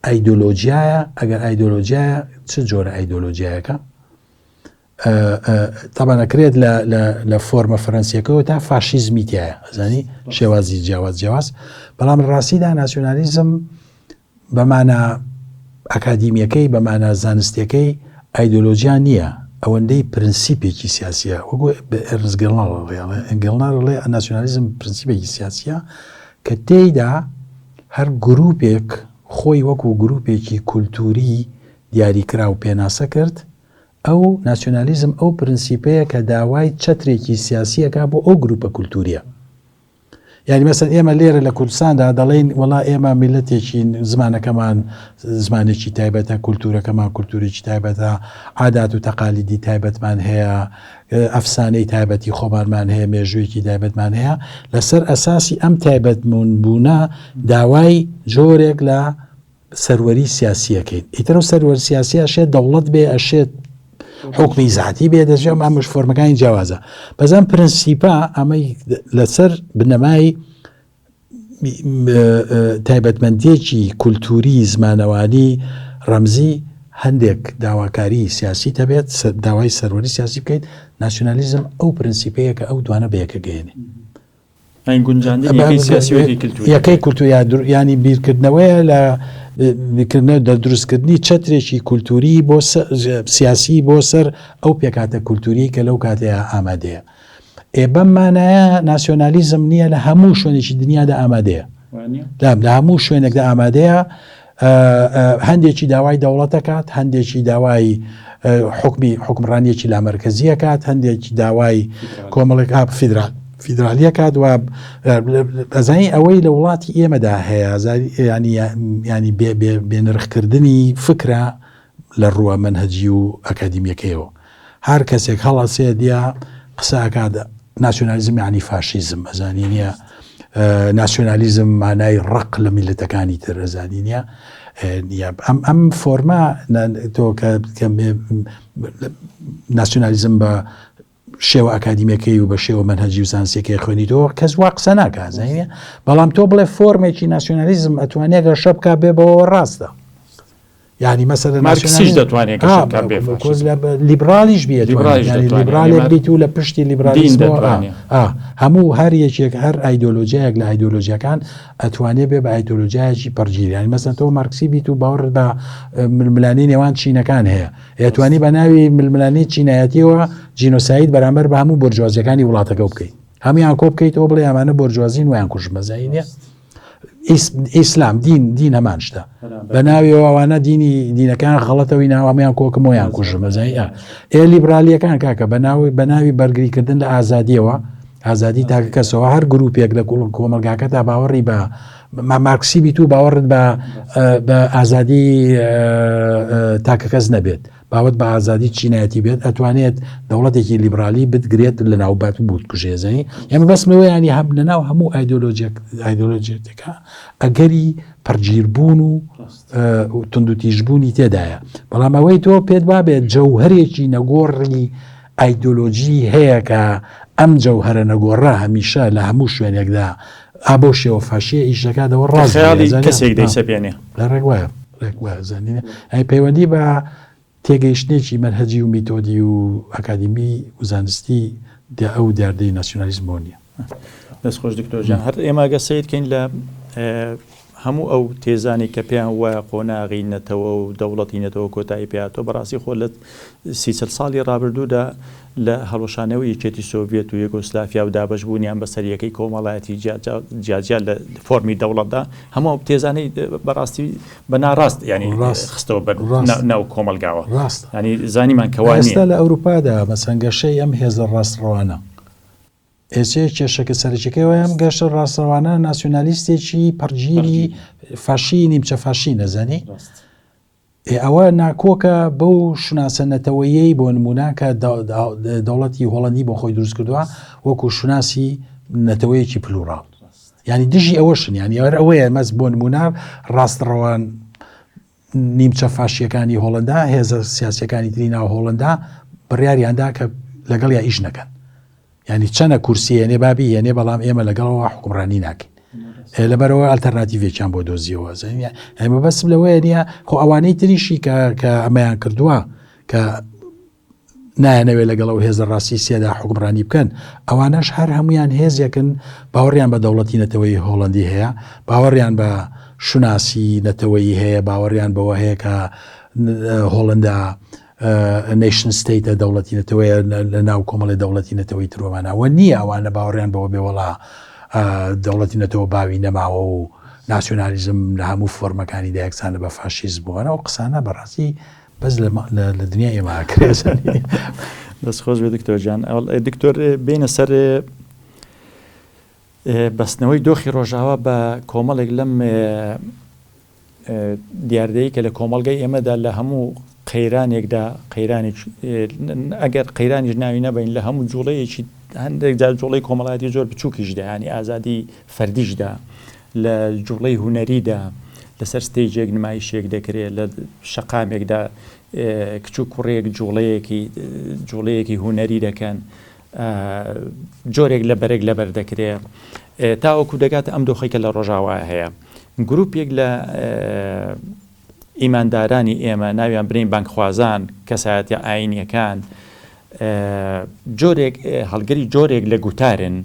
ئایدۆلۆجیایە، ئەگەر ئایدۆلۆجیایە چ جۆرە ئایدۆلۆجیایەکە؟ تەبعەن ئەکرێت لە فۆرمە فەرەنسیەکەەوە تا فاشیزمی تایە ئەزانی شێوازی جیاواز جیاواز بەڵام ڕاستیدا ناسیۆنالیزم بەمانە ئەکادیمیەکەی بەمانە زانستیەکەی ئایدۆلۆجیا نییە ئەوەندەی پرنسیپێکی سیاسیە وەکو ئێرنست گێلنەر گێلنەر ڵێ ناسیۆنالیزم پرنسیپێکی سیاسیە کە تێیدا هەر گروپێک خۆی وەکو گروپێکی کولتووری دیاریکراو پێناسە کرد، ئەو ناسیۆنالیزم ئەو پرنسیپەیە کە داوای چەترێکی سیاسی ئەکا بۆ ئەو گروپە کولتووریە. یانی مەسەن ئێمە لێرە لە کوردستاندا دەڵێین وەڵا ئێمە میللەتێکین زمانەکەمان زمانێکی تایبەتە، کولتوورەکەمان کولتوورێکی تایبەتە، عادات و تەقالیدی تایبەتمان هەیە، ئەفسانەی تایبەتی خۆمانمان هەیە، مێژوویەکی تایبەتمان هەیە، لەسەر ئەساسی ئەم تایبەتموندبوونە داوای جۆرێک لە سەروەری سیاسی ئەکەین. ئیتر ئەو سەروەر سیاسی ئەشێت دەوڵەت بێ، ئەشێت حوکمی زاتی بێ، دەشێت ئەمەش فۆرمەکانی جیاوازە. بەس ئەم پرنسیپە ئەمەی لەسەر بنەمای تایبەتمەندییەکی کولتووری زمانەوانی ڕەمزی هەندێک داواکاری سیاسیت هەبێت، داوای سەروەری سیاسی بکەیت، ناسیۆنالیزم ئەو پرنسیپەیە کە ئەو دوانە بەیەکە گەیەنێ. یانی گونجاندنی یەکەی سیاسی و یەکەی کلتوری. یەکەی کولتوری یانی بیرکردنەوەیە لە بیرکردنەوە لە دروستکردنی چەترێکی کولتوری بۆ سیاسی بۆ سەر ئەو پێکهاتە کولتوریەی کە لەو کاتەیا ئامادەیە. ئێ بەم مانایە ناسیۆنالیزم نییە لە هەموو شوێنێکی دنیادا ئامادەیە دام لە هەموو شوێنێکدا ئامادەیە هەندێکی داوای دەوڵەتەکات هەندێکی داوای حکمی حکمڕانیەکی لامەرکزیەکات هەندێکی داوای کۆمەڵێک ئاب فیدرال فیدرالیەکات و ئەزانی ئەوەی لە وڵاتی ئێمەدا هەیە ینی ینی بێنرخکردنی فکرە لە ڕووە مەنهەجی و ئەکادیمیەکەیەوە هەر کەسێک هەڵەسێت یا قسە ئەکات ناسیۆنالیزم یعنی فاشیزم ئەزانی نییە ناسیۆنالیزم مانای ڕق لە میلەتەکانی تر ئەزانی نییە ئەم ئەم فۆرما تۆ کە ناسیۆنالیزم بە شێوە ئەکادیمیەکەی و بە شێوە مەنهەجی و زانستیەکەی خوێنیتەوە کەس وا قسە ناکا زانیە بەڵام تۆ بڵێ فۆرمێکی ناسیۆنالیزم ئەتوانێت گەشە بکا بێ بەوە ڕاستە یعنی مەسەلەن مارکسیش دەتوانێت گەشە بکا بێ فاشیزم. لیبرالیش بێت لیبرالیش یعنی دەتوانێت. لیبرالێک یعنی بیت و لە پشتی دین لیبرالیزمەوە ئا، دەتوانێت. ئا، هەموو هەر یەکێک هەر ئایدۆلۆژیایەک لە ئایدۆلۆژیاکان ئەتوانێ بێ بە ئایدۆلۆژیایەکی پەڕگیر یعنی مەسەلەن تۆ مارکسی بیت و باوەڕت بە ململانێی نێوان چینەکان هەیە ئەتوانی بە ناوی ململانێی چینایەتیەوە جینۆساید بەرامبەر بە هەموو بۆرجوازیەکانی وڵاتەکە بکەیت هەمویان کۆ بکەیتەوە بڵێ ئەمانە بۆرجوازین ویان کوژ مەزایی نیە ئیسلام دین دین هەمان شتە بە ناویەوە ئەوانە دینی دینەکان غەڵەتەوەی ناوەمیان کۆکمەوەیان کوژم مەزایی ئێ لیبرالیەکان کاکە بە ناوی بە ناوی بەرگریکردن لە ئازادیەوە ئازادی تاکە کەسەوە هەر گروپێک لە گوڵ کۆمەلگاکە تا باوەڕی بە مارکسی بیت و باوەڕت بە بە ئازادی تاکەکەس نەبێت باوەت بە ئازادی چینایەتی بێت ئەتوانێت دەوڵەتێکی لیبرالی بتگرێت لە ناوبات و بوت کوژێزەی ئێمە بەسمەوە ینی هەم لە ناو هەموو ئایدۆلۆژیەک ئایدۆلۆژیەتەکە ئەگەری پەرگیربوون و توندوتیژبوونی تێدایە بەڵام ئەوەی تۆ پێت وابێت جەوهرێکی نەگۆڕی ئایدۆلۆژی هەیە کە ئەم جەوهەرە نەگۆڕە هەمیشە لە هەموو شوێنێکدا ئا بەو شێوە فاشیە ئیش دەکات ئەوە ڕاست نییە خەیاڵی زانیار؟ کەسێک دەیسەپێنێ. لا ڕێک وایە ڕێک وایە زانینە ئەی پەیوەندی بە تێگەیشتنێکی مەنهەجی و میتۆدی و ئەکادیمی و زانستی دە ئەو دیاردەی ناسیونالیزمەوە نییە. دەست خۆش دکتۆر جان هەر ئێمە گە سەیر کەین لە هەموو ئەو تێزانەی کە پێیان وایە قۆناغی نەتەوە و دەوڵەتی نەتەوە کۆتایی پێ هاتووە، بەڕاستی خۆ لە سی چل ساڵی ڕابردوودا لە هەڵوەشانەوەی یەکێتی سۆڤیەت و یۆگۆسلافیا و دابەشبوونیان بەسەر یەکەی کۆمەڵایەتی جیاجیا لە فۆرمی دەوڵەتدا هەموو ئەو تێزانەی بەڕاستی بە ناڕاست یانی خستەوە بەر ناو کۆمەڵگاوە یانی زانیمان کە وا نییە. ئێستا لە ئەوروپادا مەسەن گەشەی ئەم هێزە ڕاستڕەوانە ئێسێ کێشەکە سەرەکیەکەی ئەوەیە ئەم گەشتە ڕاستڕەوانە ناسیۆنالیستێکی پەڕگیری فاشی نیمچە فاشی نەزانی ئێ ئەوە ناکۆکە بەو شوناسە نەتەوەیەی بۆ نمونە کە دەوڵەتی هۆڵندی بۆ خۆی دروست کردووە وەکو شوناسی نەتەوەیەکی پلوڕاڵ ینی دژی ئەوەشن ینی ئەوەر ئەوەیە مەس بۆ نمونە ڕاستڕەوان نیمچە فاشیەکانی هۆڵندا هێزە سیاسەکانی تری ناو هۆڵندا بڕیاریاندا کە لەگەڵیا ئیش نەکەن یانی چەنە کورسی هێنێ با بیهێنێ بەڵام ئێمە لەگەڵەوە حوکمڕانی ناکەین لەبەرەوە ئەلتەرناتیڤێکیان بۆ دۆزیەوە ئێمە بەسم لەوەیە نیە خۆ ئەوانەی تریشی کە کە ئەمەیان کردووە کە نایەنەوێت لەگەڵ ئەو هێزە ڕاستی سێدا حکومڕانی بکەن ئەوانەش هەر هەمویان هێزێکن باوەڕیان بە دەوڵەتی نەتەوەی هۆڵندی هەیە باوەڕیان بە شوناسی نەتەوەیی هەیە باوەڕیان بەوە هەیە کە هۆڵندا nation state ە دەوڵەتی نەتەوەیە لە ناو کۆمەڵی دەوڵەتی نەتەوەی ترۆمانە وە نییە ئەوانە باوەڕیان بەوە بێ وەڵا دەوڵەتی نەتەوە باوی نەماوە و ناسیۆنالیزم لە هەموو فۆرمەکانی دا یەکسانە بە فاشیزم و ئەو قسانە بەڕاستی بەس لە دنیای ئێمە ئەکرێت. دەست خۆش بێ دکتۆر جان. دکتۆر بێینە سەر بەستنەوەی دۆخی ڕۆژاوا بە کۆمەڵێک لەم دیاردەیەی کە لە کۆمەڵگەی ئێمەدا لە هەموو قەیرانێکدا قەیرانێک ئەگەر قەیرانیش ناوی نەبەین لە هەموو جوڵەیەکی هەندێک جار جوڵەی کۆمەڵایەتی زۆر بچووکیشدا ینی ئازادی فەردیشدا لە جوڵەی هونەریدا لەسەر ستەیجێک نمایشێک دەکرێت لە شەقامێکدا کچ و کوڕێک جوڵەیەکی جوڵەیەکی هونەری دەکەن جۆرێک لە بەرگ لەبەر دەکرێ تاوەکو دەگاتە ئەم دۆخی کە لە ڕۆژاوا هەیە گروپێک لە ئیماندارانی ئێمە ناویان بنین بانگخوازان کەسایەتە ئاینیەکان جۆرێک هەڵگری جۆرێک لە گوتارن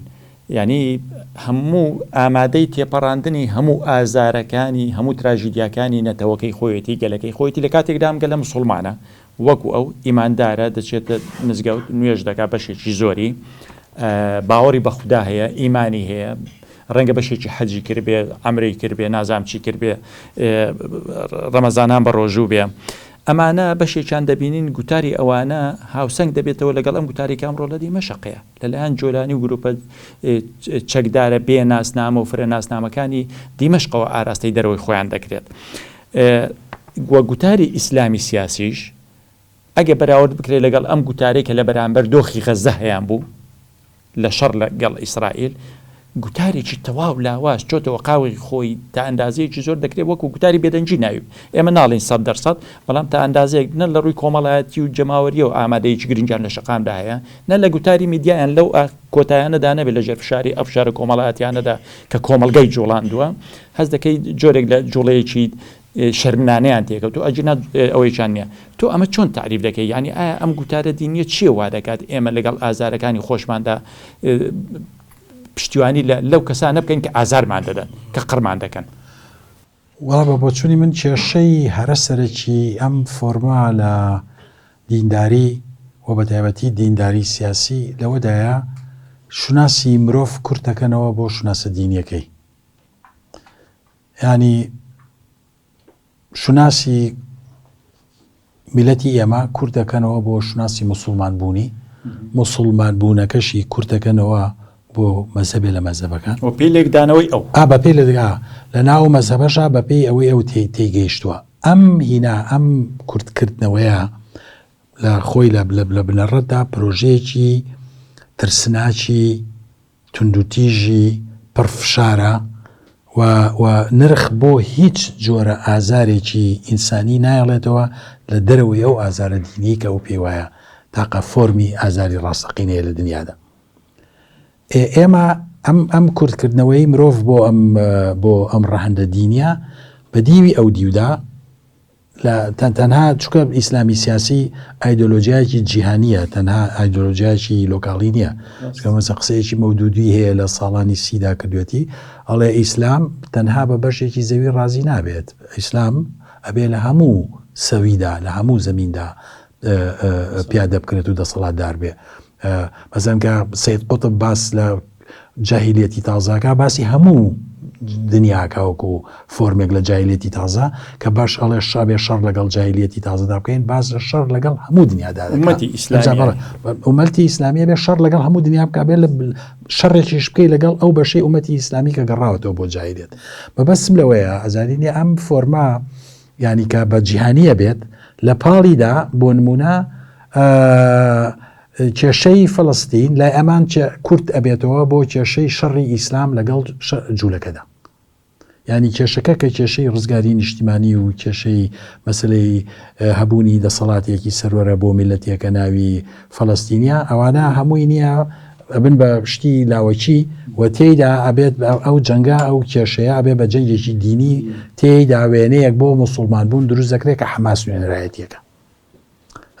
یعنی هەموو ئامادەی تێپەڕاندنی هەموو ئازارەکانی هەموو تراژیدیاکانی نەتەوەکەی خۆیەتی گەلەکەی خۆیەتی لە کاتێکدا ئەم گەلە مسوڵمانە وەکو ئەو ئیماندارە دەچێتە مزگەوت نوێژ دەکات بەشێکی زۆری. باوەڕی بە خودا هەیە، ئیمانی هەیە، ڕەنگە بەشێکی حەجی کردبێ، عەمرەی کردبێ، نازانم چی کردبێ، ڕەمەزانان بە ڕۆژوو بێ. ئەمانە بەشێکیان دەبینین گوتاری ئەوانە هاوسەنگ دەبێتەوە لەگەڵ ئەم گوتارەی کە ئەمڕۆ لە دیمەشق هەیە لەلایەن جۆلانی و گروپە چەکدارە بێ ناسنامە و فرە ناسنامەکانی دیمەشقەوە ئاراستەی دەرەوەی خۆیان دەکرێت. وە گوتاری ئیسلامی سیاسیش ئەگەر بەراورد بکرێت لەگەڵ ئەم گوتارەی کە لە بەرامبەر دۆخی غەززە هەیان بوو لە شەڕ لەگەڵ ئیسرائیل، گوتارێکی تەواو لاواز چۆتەوە قاوغی خۆی تا ئەندازەیەکی زۆر دەکرێت وەکو گوتاری بێدەنگی ناوی ئێمە ناڵێین 100% بەڵام تا ئەندازەیەک نە لە ڕووی کۆمەڵایەتی و جەماوەریەوە ئامادەیەکی گرنگیان لە شەقامدا هەیە نە لە گوتاری میدیایان لەو کۆتایانەدا نەبێت لە ژێر فشاری ئەو فشارە کۆمەڵایەتیانەدا کە کۆمەڵگەی جوڵاندووە هەست دەکەی جۆرێک لە جوڵەیەکی شەرمنانەیان تێکەوتوو ئەگینا ئەوەیشان نیە. تۆ ئەمە چۆن تەعریف دەکەی؟ یانی ئایا ئەم گوتارە دینیە چیە وا دەکات ئێمە لەگەڵ ئازارەکانی خۆشماندا پشتیوانی لە لەو کەسانە بکەین کە ئازارمان دەدەن، کە قڕمان دەکەن؟ وەڵا بە بۆچوونی من کێشەی هەرە سەرەکی ئەم فۆرمە لە دینداری و بە تایبەتی دینداری سیاسی لەوەدایە شوناسی مرۆڤ کورت دەکەنەوە بۆ شوناسە دینیەکەی. یانی شوناسی میلەتی ئێمە کورت دەکەنەوە بۆ شوناسی موسڵمان بوونی، موسڵمان بوونەکەشی کورت دەکەنەوە بۆ مەزهەبێ لە مەزهەبەکان. بە پێی لێکدانەوەی ئەو. ئا بە پێی لێک ئا لە ناو مەزهەبەشا بە پێی ئەوەی ئەو تێی تێی گەیشتووە. ئەم هینا ئەم کورت کردنەوەیە لە خۆی لە لە بنەڕەتدا پرۆژەیەکی ترسناکی توندوتیژی پڕ فشارە و و نرخ بۆ هیچ جۆرە ئازارێکی ئینسانی نایەڵێتەوە لە دەرەوەی ئەو ئازارە دینیەی کە ئەو پێی وایە تاقە فۆرمی ئازاری ڕاستەقینەیە لە دنیادا. ئێ ئێمە ئەم ئەم کورتکردنەوەی مرۆڤ بۆ ئەم بۆ ئەم ڕەهەندە دینیە بە دیوی ئەو دیودا لە تەنها چونکە ئیسلامی سیاسی ئایدۆلۆژیایەکی جیهانییە تەنها ئایدۆلۆژیایەکی لۆکاڵی نییە چونکە مەسە قسەیەکی مەودودی هەیە لە ساڵانی سیدا کردوێتی ئەڵێ ئیسلام تەنها بە بەشێکی زەوی ڕازی نابێت ئیسلام ئەبێ لە هەموو سەویدا لە هەموو زەمیندا پیادە بکرێت و دەسەڵاتدار بێ مەسەن کە سید قوتب باس لە جاهیلیەتی تازاکە باسی هەموو دنیاکە وەکو فۆرمێک لە جاهیلیەتی تازە کە باش ئەڵێ شابێ شەڕ لەگەڵ جاهیلیەتی تازەدا بکەین باس لە شەڕ لەگەڵ هەموو دنیادا ئومەتی ئیسلامی ئومەتی ئیسلامیە بێ شەڕ لەگەڵ هەموو دنیا بکە بێ لە شەڕێکیش بکەی لەگەڵ ئەو بەشەی ئومەتی ئیسلامی کە گەڕاوەتەوە بۆ جاهیلیەت مەبەستم لەوەیە ئەزانی نیە ئەم فۆرما یانی کە بە جیهانیە بێت لە پاڵیدا بۆ نمونە کێشەی فەلەستین لای ئەمان کورت ئەبێتەوە بۆ کێشەی شەڕی ئیسلام لەگەڵ جوولەکەدا ینی کێشەکە کە کێشەی ڕزگاری نیشتیمانی و کێشەی مەسلەی هەبوونی دەسەڵاتێکی سەروەرە بۆ میلەتێکە ناوی فەلەستینە ئەوانە هەمووی نییە ئەبن بە شتی لاوەکی و تێیدا ئەبێت ئەو جەنگە ئەو کێشەیە ئەبێ بە جەنگێکی دینی تێیدا وێنەیەک بۆ موسڵمان بوون دروست دەکرێت کە حەماس نوێنەرایەتیەکە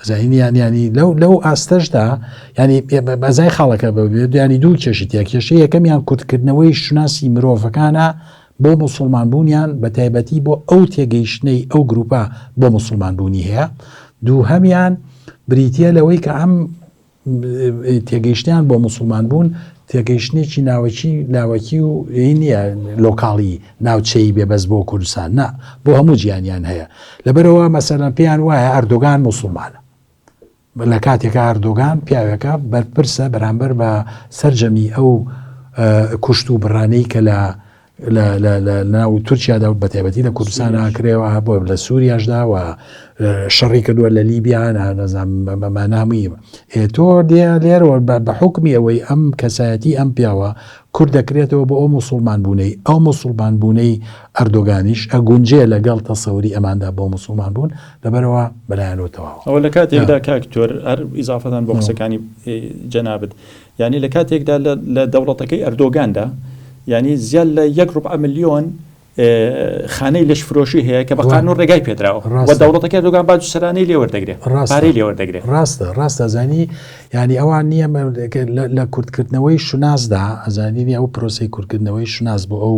زین یان ینی لەو لەو ئاستەشدا ینی بەزای خاڵەکە بێت ینی دوو کێشی تیا کێشە یەکەمیان کورتکردنەوەی شوناسی مرۆڤەکانە بۆ موسڵمان بوونیان بە تایبەتی بۆ ئەو تێگەیشتنەی ئەو گروپە بۆ موسڵمان بوونی هەیە دووهەمیان بریتە لەوەی کە ئەم تێگەیشتنیان بۆ موسڵمان بوون تێگەیشتنێکی ناوەکی لاوەکی و ی نییە لۆکاڵی ناوچەیی بێ بەس بۆ کوردستان نا بۆ هەموو جیهانیان هەیە لەبەرەوە مەسەلەن پێیان وایە ئەردۆگان موسڵمانە لە کاتێکا ئەردۆگان پیاوێکە بەرپرسە بەرامبەر بە سەرجەمی ئەو کوشت و بڕانەی کە لە لە ناو تورکیادا و بەتایبەتی لە کوردستان ئاکرێەوە بۆ لە سووریاشدا و شەڕی کردووە لە لیبیا نازانم تۆ لێرەوە بە حکمی ئەوەی ئەم کەسایەتی ئەم پیاوە کورد دەکرێتەوە بۆ ئەو مسلمان بوونەی ئەو مسلمان بوونەی ئەردۆگانیش ئەگونجێ لەگەڵ تەسەوری ئەماندا بۆ مسلمان بوون لەبەرەوە بەلایەنەوە تەواوە. ئەوە لە کاتێکدا کاک تۆر هەر ئیزافەتان بۆ قسەکانی جەنابت یانی لە کاتێکدا لە دەوڵەتەکەی ئەردۆگاندا یانی زیاد لە یەک ڕوبعە ملیۆن خانەی لەشفرۆشی هەیە کە بە قانون ڕێگای پێدراوە و دەوڵەتەکە ئەردۆگان باج و سەرانەی لێ وەردەگرێ پارەی لێ وەردەگرێ. ڕاستە ڕاستە ئەزانی یانی ئەوان نییە لە کورتکردنەوەی شوناسدا ئەزانی نیە ئەو پرۆسەی کورتکردنەوەی شوناس بۆ ئەو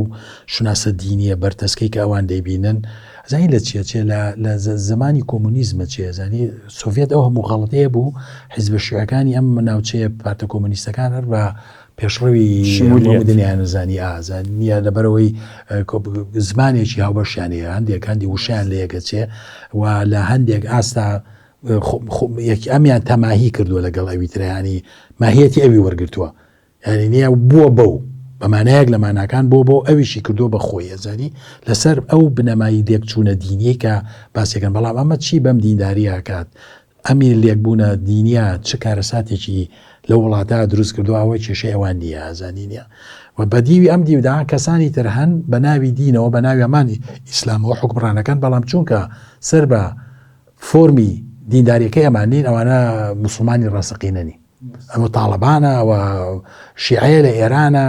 شوناسە دینیە بەرتەسکەی کە ئەوان دەیبینن ئەزانی لە چیە چێ لە زمانی کۆمۆنیزمە چێ ئەزانی سۆڤێت ئەو هەموو غەڵەتەیە بوو حیزبە شیوعەکانی ئەم ناوچەیە پارتە کۆمۆنیستەکان هەر بە پێشڕەوی شمولیەت. دنیایان ئەزانی ئازا نییە لەبەرئەوەی زمانێکی هاوبەشیان هەیە هەندێک هەندی وشەیان لە یەکەچێ و لە هەندێک ئاستا ئەمیان تەماهی کردووە لەگەڵ ئەوی ترەیانی ماهیەتی ئەوی وەرگتووە یعنی نییە بووە بەو بە مانایەک لە ماناکان بۆ بۆ ئەویشی کردووە بە خۆی ئەزانی لەسەر ئەو بنەمایی لێکچوونە دینیەی کە باسێکن بەڵام ئەمە چی بەم دینداریە کات ئەم لێکبوونە دینیە چ کارەساتێکی لەو وڵاتە دروست کردووە ئەوە کێشەی ئەوان نییە ئازانی نییە و بە دیوی ئەم دیودا کەسانی تر هەن بە ناوی دینەوە بە ناوی ئەمانی ئیسلامەوە حوکمڕانەکەن بەڵام چونکە سەر بە فۆرمی دینداریەکەی ئەمان نین ئەوانە موسڵمانی ڕاستەقینە نین ئەوە تاڵەبانە ئەوە شیعەیە لە ئێرانە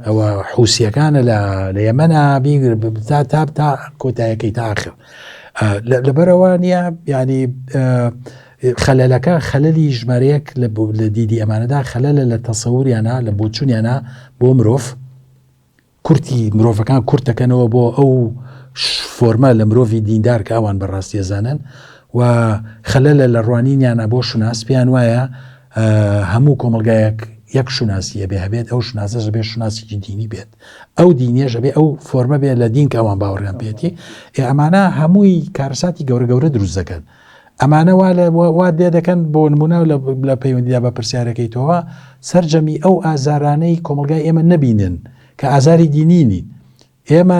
ئەوە حوسیەکانە لە لە یەمەە بیگر تا تا تا کۆتایەکەی تا آخر لەبەرەوە نییە ینی خەلەلەکە خەلەلی ژمارەیەک لە دیدی ئەمانەدا خەلەلە لە تەسەوریانە لە بۆچونیانە بۆ مرۆڤ کورتی مرۆڤەکان کورت دەکەنەوە بۆ ئەو فۆرمە لە مرۆڤی دیندار کە ئەوان بە ڕاستی ئەزانن و خەلەلە لە ڕوانینیانە بۆ شوناس پێیان وایە هەموو کۆمەڵگایەک یەک شوناسی ئەبێ هەبێت ئەو شوناسەش ئەبێ شوناسێکی دینی بێت ئەو دینیەش ئەبێ ئەو فۆرمە بێت لە دین کە ئەوان باوەڕیان پێێتی ئێ ئەمانە هەمووی کارەساتی گەورە گەورە دروست دەکەن ئەمانە وا لە وا لێ دەکەن بۆ نمونە لە پەیوەندیدا بە پرسیارەکەی تۆوە سەرجەمی ئەو ئازارانەی کۆمەڵگای ئێمە نەبینن کە ئازاری دینی نین ئێمە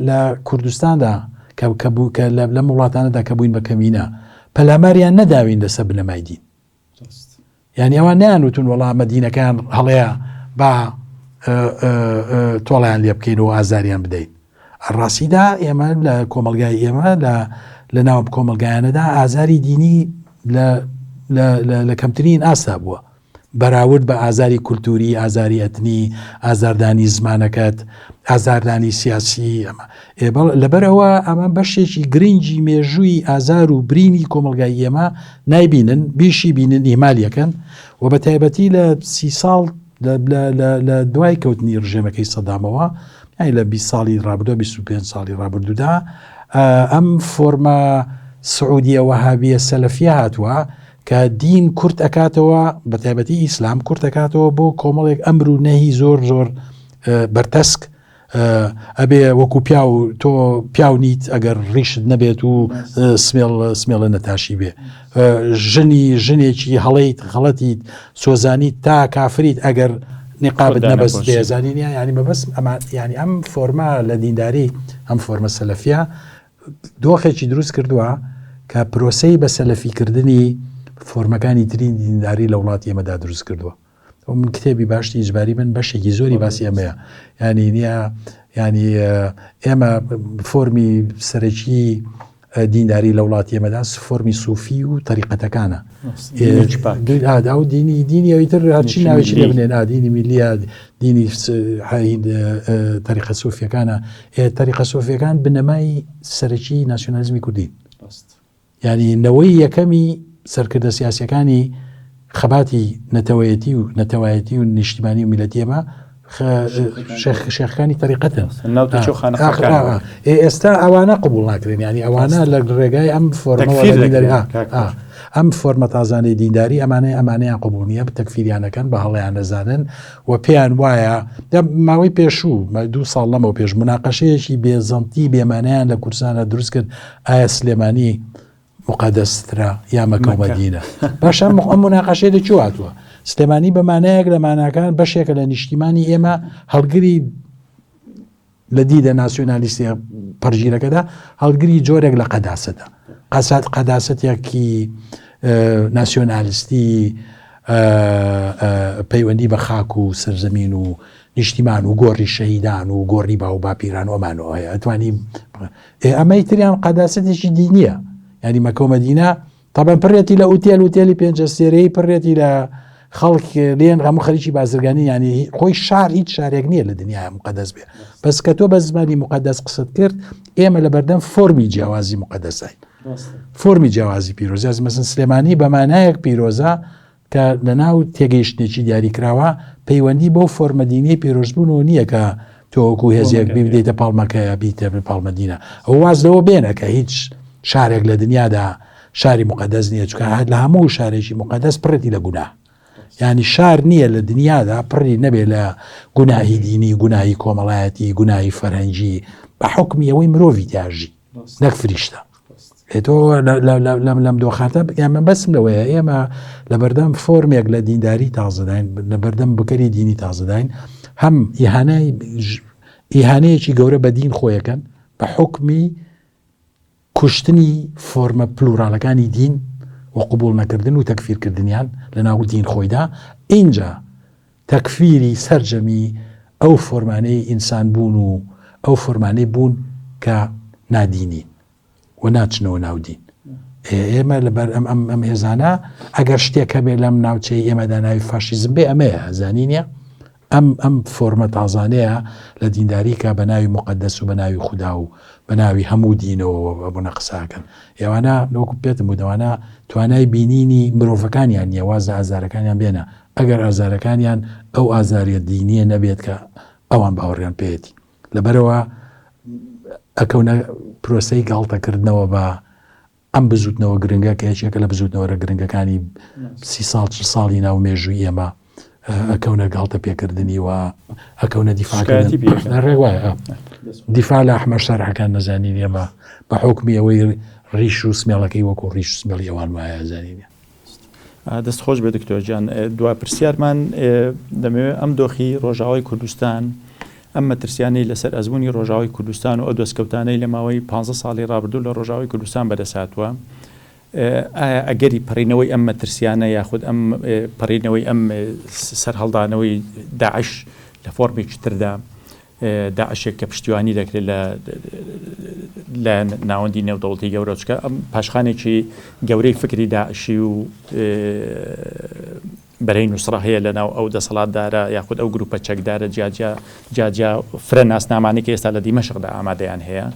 لە کوردستاندا کە کە بوو کە لەم وڵاتانەدا کە بووین بە کەمینە پەلاماریان نەداوین لەسەر بنەمای دین یانی ئەوان نەیان وتون وەڵا ئەمە دینەکەیان هەڵەیە با تۆڵیان لێ بکەین و ئازاریان بدەین ڕاستیدا ئێمە لە کۆمەلگای ئێمە لە لە ناو کۆمەلگایانەدا ئازاری دینی لە کەمترین ئاستا بووە بەراورد بە ئازاری کولتوری، ئازاری ئەتنی، ئازاردانی زمانەکەت، ئازاردانی سیاسی ئەمە. ئێ بەڵ لەبەر ئەوە ئەمە بەشێکی گرنگی مێژووی ئازار و برینی کۆمەڵگای ئێمە نایبینن، بیشی بینن ئیهمالی ئەکەن و بە تایبەتی لە سی ساڵ لە لە لە لە دوای کەوتنی ڕژێمەکەی سەدامەوە یانی لە 20 ساڵی ڕابردووە 25 ساڵی ڕابردوودا ئەم فۆرمە سعودیە وەهابیە سەلەفیە هاتووە کە دین کورت ئەکاتەوە بە تایبەتی ئیسلام کورت ئەکاتەوە بۆ کۆمەڵێک ئەمر و نەهی زۆر زۆر بەرتەسک ئەبێ وەکو پیاو تۆ پیاو نیت ئەگەر ڕیشت نەبێت و سمێڵ سمێڵە نەتاشی بێ ژنی ژنێکی هەڵیت غەڵەتیت سۆزانی تا کافریت ئەگەر نقابت نەبەست بێزانی نیە ینی مەبەست ئەمان ینی ئەم فۆرما لە دینداری ئەم فۆرمە سەلەفیە دۆخێکی دروست کردووە کە پرۆسەی بە سەلەفیکردنی فۆرمەکانی تری دینداری لە وڵاتی ئێمەدا دروست کردووە. من کتێبی باشتی ئیجباری من بەشێکی زۆری باسی ئەمەیە ینی نییە ینی ئێمە فۆرمی سەرەکی دینداری لە وڵاتی ئێمەدا فۆرمی سوفی و تەریقەتەکانە ئەو دینی دینی ئەوی تر هەرچی ناوێکی لێ بنێن دینی میلیە دینی تەریقە سوفیەکانە تەریقە سۆفیەکان بنەمای سەرەکی ناسیۆنالیزمی کوردین. یانی نەوەی یەکەمی سەرکردە سیاسیەکانی خەباتی نەتەوەیەتی و نەتەوایەتی و نیشتیمانی و میلەتی ئێمە شێخەکانی تەریقەتن ئێستا ئەوانە قبول ناکرێن ینی ئەوانە لە ڕێگای ئەم فۆرمەوە ئەم فۆرمە تازانەی دینداری ئەمانەی ئەمانەیان قبول نییە تەکفیریانەکەن بە هەڵیان نەزانن و پێیان وایە لە ماوەی پێشوو دوو ساڵ لەمەو پێش موناقەشەیەکی بێ زەنتی بێ مانایان لە کوردستانە دروست کرد ئایا سلێمانی مقەدەسترە یا مەکە و مەدینە باشە ئەم موناقەشەی لە کوێ هاتووە سلێمانی بە مانایەک لە ماناکان بەشێکە لە نیشتیمانی ئێمە هەڵگری لە دیدە ناسیۆنالیستیە پەڕگیرەکەدا هەڵگری جۆرێک لە قەداسەتە قەسات قەداسەتێکی ناسیۆنالیستی پەیوەندی بە خاک و سەرزەمین و نیشتیمان و گۆڕی شەهیدان و گۆڕی باو باپیران و ئەمانەوە هەیە ئەتوانی ئەمەی تریان قەداسەتێکی دینیە ینی مەکە و مەدینە تەبەن پڕێتی لە ئوتێل وتێلی پێنج ئەستێرەیی پڕێتی لە خەڵک لێن هەموو خەریکی بازرگانی ینی خۆی شار هیچ شارێک نییە لە دنیا مقدس بێ بەس کە تۆ بە زمانی مقدس قسەت کرد ئێمە لە بەردەم فۆرمی جیاوازی مقدسین فۆرمی جیاوازی پیرۆزی ئەز مەسن سلێمانی بە مانایەک پیرۆزە کە لەناو تێگەیشتنێکی دیاریکراوە پەیوەندی بەو فۆرمە دینیەی پیرۆزبوونەوە نییە کە تۆ وەکو هێزێک بیدەیتە پاڵ مەکەیە بیتە پاڵ مەدینە ئەو واز لەوە بێنە کە هیچ شارێک لە دنیادا شاری مقدس نییە چونکە هەر لە هەموو شارێکی مقدس پڕێتی لە گوناه یعنی شار نییە لە دنیادا پڕی نەبێ لە گوناهی دینی گوناهی کۆمەڵایەتی گوناهی فەرهەنگی بە حکمی ئەوەی مرۆڤی تیاژی نەک فریشتە تۆ لەم لەم دۆخاتە یان من بەسم لەوەیە ئێمە لە بەردەم فۆرمێک لە دینداری تازەداین لە بەردەم بکەری دینی تازەداین هەم ئیهانەی ئیهانەیەکی گەورە بە دین خۆیەکەن بە حکمی کوشتنی فۆرمە پلورالەکانی دین و قوبول نەکردن و تەکفیرکردنیان لە ناو دین خۆیدا ئینجا تەکفیری سەرجەمی ئەو فۆرمانەی ئینسان بوون و ئەو فۆرمانەی بوون کە نادینین و ناچنەوە ناو دین. ئێمە لەبەر ئەم ئەم ئەم هێزانە ئەگەر شتێک هەبێ لەم ناوچەی ئێمەدا ناوی فاشیزم بێ ئەمەیە زانی نیە ئەم ئەم فۆرمە تازانەیە لە دینداری کە بە ناوی مقدس و بە ناوی خودا و بە ناوی هەموو دینەوە بوونە قساکەن ئێوانە وەکو پێتم بوو توانای بینینی مرۆڤەکانیان نییە واز لە ئازارەکانیان بێنە ئەگەر ئازارەکانیان ئەو ئازاریە دینیە نەبێت کە ئەوان باوەڕیان پێیەتی لەبەرئەوە ئەکەونە پرۆسەی گاڵتەکردنەوە بە ئەم بزوتنەوە گرنگە کە یەکێکە لە بزوتنەوەرە گرنگەکانی سی ساڵ چ ساڵی ناو مێژووی ئێمە ئەکەونە گاڵتە پێکردنی و ئەکەونە دیفاعکردن ڕێک وایە دیفاع لە ئەحمەد شەرعەکان نەزانین ئێمە بە حوکمی ئەوەی ڕیش و سمێڵەکەی وەکو ڕیش و سمێڵی ئەوان وایە زانین. دەست خۆش بێ دکتۆر گیان دوا پرسیارمان دەمەوێت ئەم دۆخی ڕۆژاوای کوردستان ئەم مەترسیانەی لەسەر ئەزمموی ڕۆژاوای کوردستان و ئەو دەستکەوتانەی لە ماوەی پ ساڵی ڕابردوو لە ڕۆژاوای کوردستان بەدەست هاتووە ئایا ئەگەری پەڕینەوەی ئەم مەترسیانە یاخود ئەم پەڕینەوەی ئەم سەرهەڵدانەوەی داعش لە فۆرمێکی تردا داعشێک کە پشتیوانی دەکرێت لە لایەن ناوەندی نێودەوڵەتی گەورە چکە ئەم پاشخانێکی گەورەی فکری داعشی و بەرەی نوسڕە هەیە لە ناو ئەو دەسەڵاتدارە یاخود ئەو گروپە چەکدارە جیاجیا جیاجیا فرە ناسنامانەی کە ئێستا لە دیمەشقدا ئامادەیان هەیە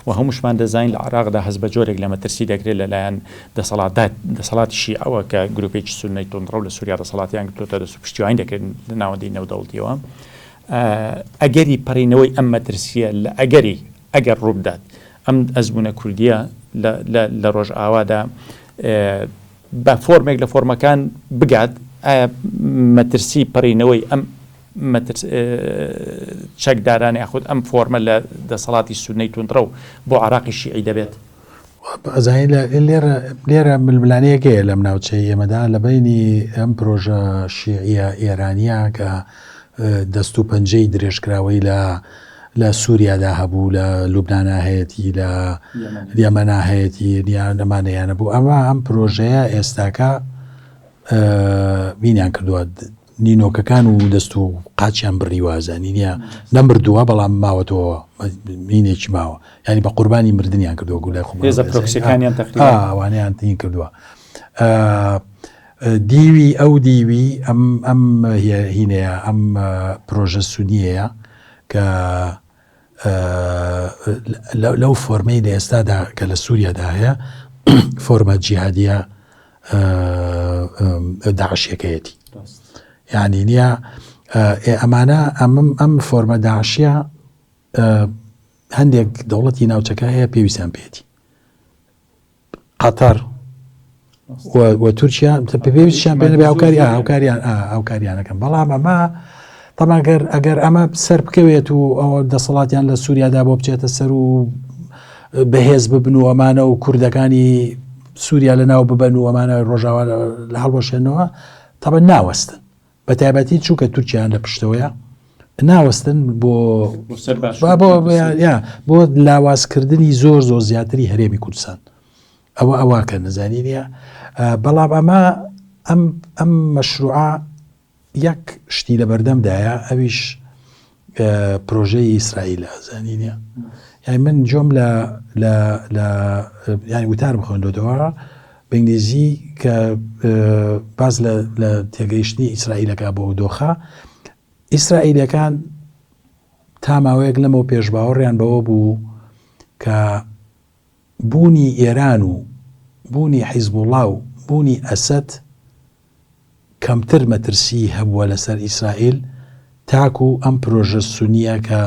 و هەمووشمان دەزانین لە عراقدا هەست بە جۆرێک لە مەترسی دەکرێت لەلایەن دەسەڵاتدا دەسەڵاتی شیعەوە کە گروپێکی سوننەی توندڕەو لە سووریا دەسەڵاتیان گرتووەتە دەست و پشتیوانی دەکرێت لە ناوەندی نێودەوڵەتیەوە ئەگەری پەڕینەوەی ئەم مەترسییە لە ئەگەری ئەگەر ڕووبدات ئەم ئەزموونە کوردییە لە لە لە ڕۆژئاوادا بە فۆرمێک لە فۆرمەکان بگات، ئایا مەترسی پەڕینەوەی ئەم مەترس چەکدارانە یاخود ئەم فۆرمە لە دەسەڵاتی سوننەی توندڕەو بۆ عێراقی شیعی دەبێت؟ ئەزانی لێرە لێرە ململانێیەک هەیە لەم ناوچەی ئێمەدا لە بەینی ئەم پرۆژە شیعیە ئێرانیە کە دەست و پەنجەی درێژکراوەی لە لە سووریادا هەبوو لە لوبنانا هەیەتی لە یەمەنا هەیەتی یان ئەمانەیانە بوو ئەمە ئەم پرۆژەیە ئێستاکە بینیان کردووە نینۆکەکان و دەست و قاچیان بڕیوە زانی نیە نەمردووە بەڵام ماوەتەوە مینێکی ماوە ینی بە قوربانی مردنیان کردووە گولای خۆ هێزە پرۆکسیەکانیان تەقریبا ئەوانیان تین کردووە دیوی ئەو دیوی ئەم ئەم هینەیە ئەم پرۆژە سونیەیە کە لەو فۆرمەی لە ئێستادا کە لە سووریادا هەیە فۆرمە جیهادیە داعشیەکەیەتی یعنی نییە ئەمانە ئەمم ئەم فۆرمە داعشیە هەندێک دەوڵەتی ناوچەکە هەیە پێویستیان پێێتی قەتەر و تورکیا پێویستیان پێ نەبێ هاوکاری هاوکاریان هاوکاریانەکەن بەڵام ئەمە تەمان گەر ئەگەر ئەمە سەر بکەوێت و ئەوە دەسەڵاتیان لە سووریادا بۆ بچێتە سەر و بەهێز ببن و ئەمانە و کوردەکانی سووریا لە ناو ببەن و ئەمانە ڕۆژاوا لە هەڵوەشێنەوە تەبە ناوەستن بە تایبەتی چونکە تورکیان لە پشتەوەیە ناوەستن بۆ بۆ لاوازکردنی زۆر زۆر زیاتری هەرێمی کوردستان ئەوە ئەوە کە نەزانی نییە بەڵام ئەمە ئەم ئەم مەشروعە یەک شتی لە بەردەمدایە ئەویش پرۆژەی ئیسرائیل زانی نییە یعنی من جۆم لە لە لە یعنی وتار بخوێندۆتەوە. بە ئینگلیزی کە باس لە تێگەیشتنی ئیسرائیلەکە بۆ ئەو دۆخە ئیسرائیلەکان تا ماوەیەک لەمەو پێش باوەڕیان بەوە بوو کە بوونی ئێران و بوونی حیزبوڵا و بوونی ئەسەد کەمتر مەترسیی هەبووە لەسەر ئیسرائیل تاکو ئەم پرۆژە سونییە کە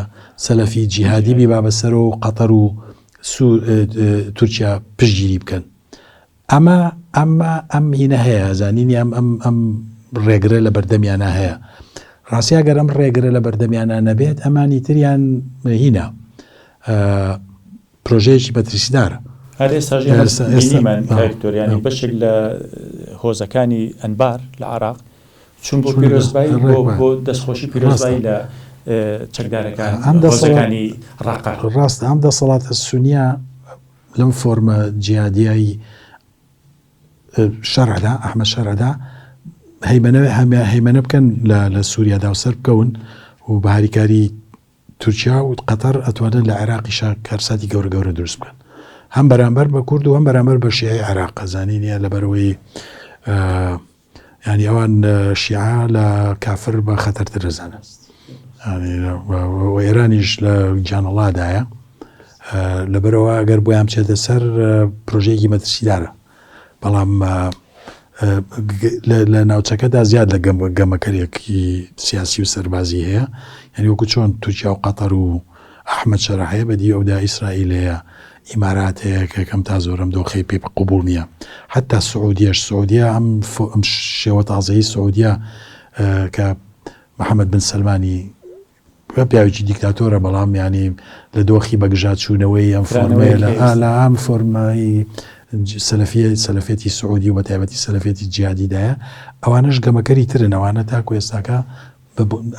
سەلەفی جیهادی بیبا بەسەرەوە و قەتەر و تورکیا پشتگیری بکەن. ئەمە ئەمە ئەم هینە هەیە زانینی ئەم ئەم ئەم ڕێگرە لە بەردەمیانە هەیە. ڕاستی ئەگەر ئەم ڕێگرە لە بەردەمیانە نەبێت ئەمانی تریان هینە پرۆژەیەکی مەترسیدارە. هەر ئێستاش ئێمە بینیمان کاک دکتۆر یانی بەشێک لە هۆزەکانی ئەنبار لە عراق چون بۆ پیرۆزبایی بۆ دەستخۆشی پیرۆزبایی لە چەکدارەکان هۆزەکانی ڕەقە. ڕاستە ئەم دەسەڵاتە سونیە لەم فۆرمە جیهادیای شەرعدا ئەحمەد شەرعدا هەیمەنە هەیمەنە بکەن لە سووریادا و سەر بکەون و بە هاریکاری تورکیا و قەتەر ئەتوانن لە عێراقیشا کارساتی گەورە گەورە دروست بکەن هەم بەرامبەر بە کورد و هەم بەرامبەر بە شیعەی عێراق زانی نیە لەبەرەوەی ینی ئەوان شیعە لە کافر بە خەتەرتر دەزانن ئێرانیش لە گیانەڵادایە لەبەرەوە ئەگەر بۆیان بچێتە سەر پرۆژەیەکی مەترسیدارە بەڵام لە ناوچەکەدا زیاد لە گەمەکەرێکی سیاسی و سەربازی هەیە یعنی وەکو چۆن تورکیا و قەتەر و ئەحمەد شەرع هەیە بەدی ئەودا ئیسرائیل هەیە ئیمارات هەیە کە کەم تا زۆرم دۆخی پێ قوبول نییە حتا سعودیەش سعودیە ئەم ئەم شێوە تازەی سعودیە کە محەممەد بن سەلمانی پیاوێکی دیکتاتۆرە بەڵام یانی لە دۆخی بەگژاچوونەوەی ئەم فۆرمەیە لە لە ئەم فۆرمای سەلەفیە سەلەفێتی سعودی و بەتایبەتی سەلەفێتی جیادیدایە ئەوانەش گەمەکەری ترن ئەوانە تاکو ئێستاکە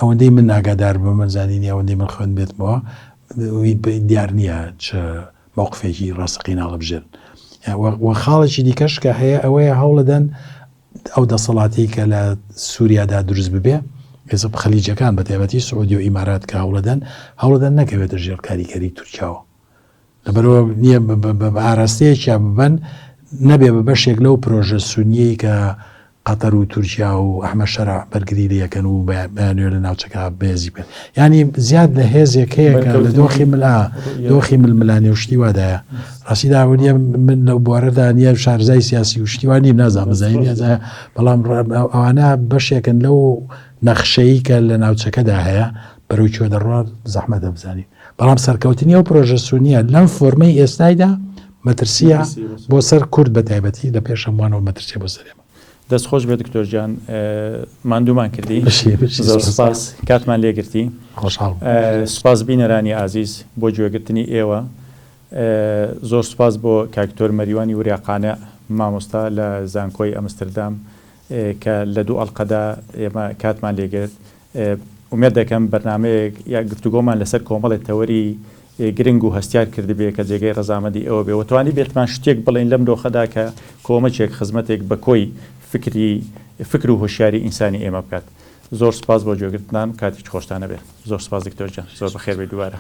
ئەوەندەی من ئاگادار بم من زانینی ئەوەندەی من خوێندبێتمەوە دیار نییە چ مەوقفێکی ڕاستەقینە هەڵبژێرن و خاڵێکی دیکەش کە هەیە ئەوەیە هەوڵەدەن ئەو دەسەڵاتەی کە لە سوریادا دروست ببێ، ئێستا خەلیجەکان بە تایبەتی سعودیە و ئیمارات کە هەوڵەدەن، هەوڵەدەن نەکەوێتە ژێر کاریگەری تورکیاوە. لەبەرئەوە نییە بە ئاراستەیەکیا ببەن نەبێ بە بەشێک لەو پرۆژە سونیەی کە قەتەر و تورکیا و ئەحمەد شەرع بەرگری لێکەن و بیانەوێ لە ناوچەکە بەهێزی بکەن. یانی زیاد لە هێزێک هەیە کە لە دۆخی ملا دۆخی ململانێ و شتی وادایە. ڕاستی داوە نییە من لەو بوارەدا نییە شارزای سیاسی و شتی وا نیم نازانم بزانین نیە بەڵام ئەوانە بەشێکن لەو نەخشەی کە لە ناوچەکەدا هەیە بەرەو کوێ دەڕوا زەحمەتە بزانین بەڵام سەرکەوتنی ئەو پرۆژە سونیە لەم فۆرمەی ئێستایدا مەترسیە بۆ سەر کورد بە تایبەتی لە پێش هەمووانەوە مەترسیە بۆ سەر ئێمە. دەست خۆش بێت دکتۆر گیان ماندوومان کردی زۆر سپاس کاتمان لێگرتی خۆشحاڵ بووم. سپاس بینەرانی ئازیز بۆ گوێگرتنی ئێوە زۆر سوپاس بۆ کاک دکتۆر مەریوانی وریا قانع مامۆستا لە زانکۆی ئەمستردام کە لە دوو ئەڵقەدا ئێمە کاتمان لێگرت ئومێد دەکەم بەرنامەیەک یا گفتوگۆمان لەسەر کۆمەڵێ تەوەری گرنگ و هەستیار کردبێ کە جێگەی ڕەزامەندی ئێوە بێ و توانیبێتمان شتێک بڵێین لەم دۆخەدا کە کۆمەکێک خزمەتێک بە کۆی فکری فکر و هۆشیاری ئینسانی ئێمە بکات زۆر سوپاس بۆ گوێگرتنان کاتێکی خۆشتان هەبێ زۆر سوپاس دکتۆر گیان زۆر بەخێر بێی دووبارە.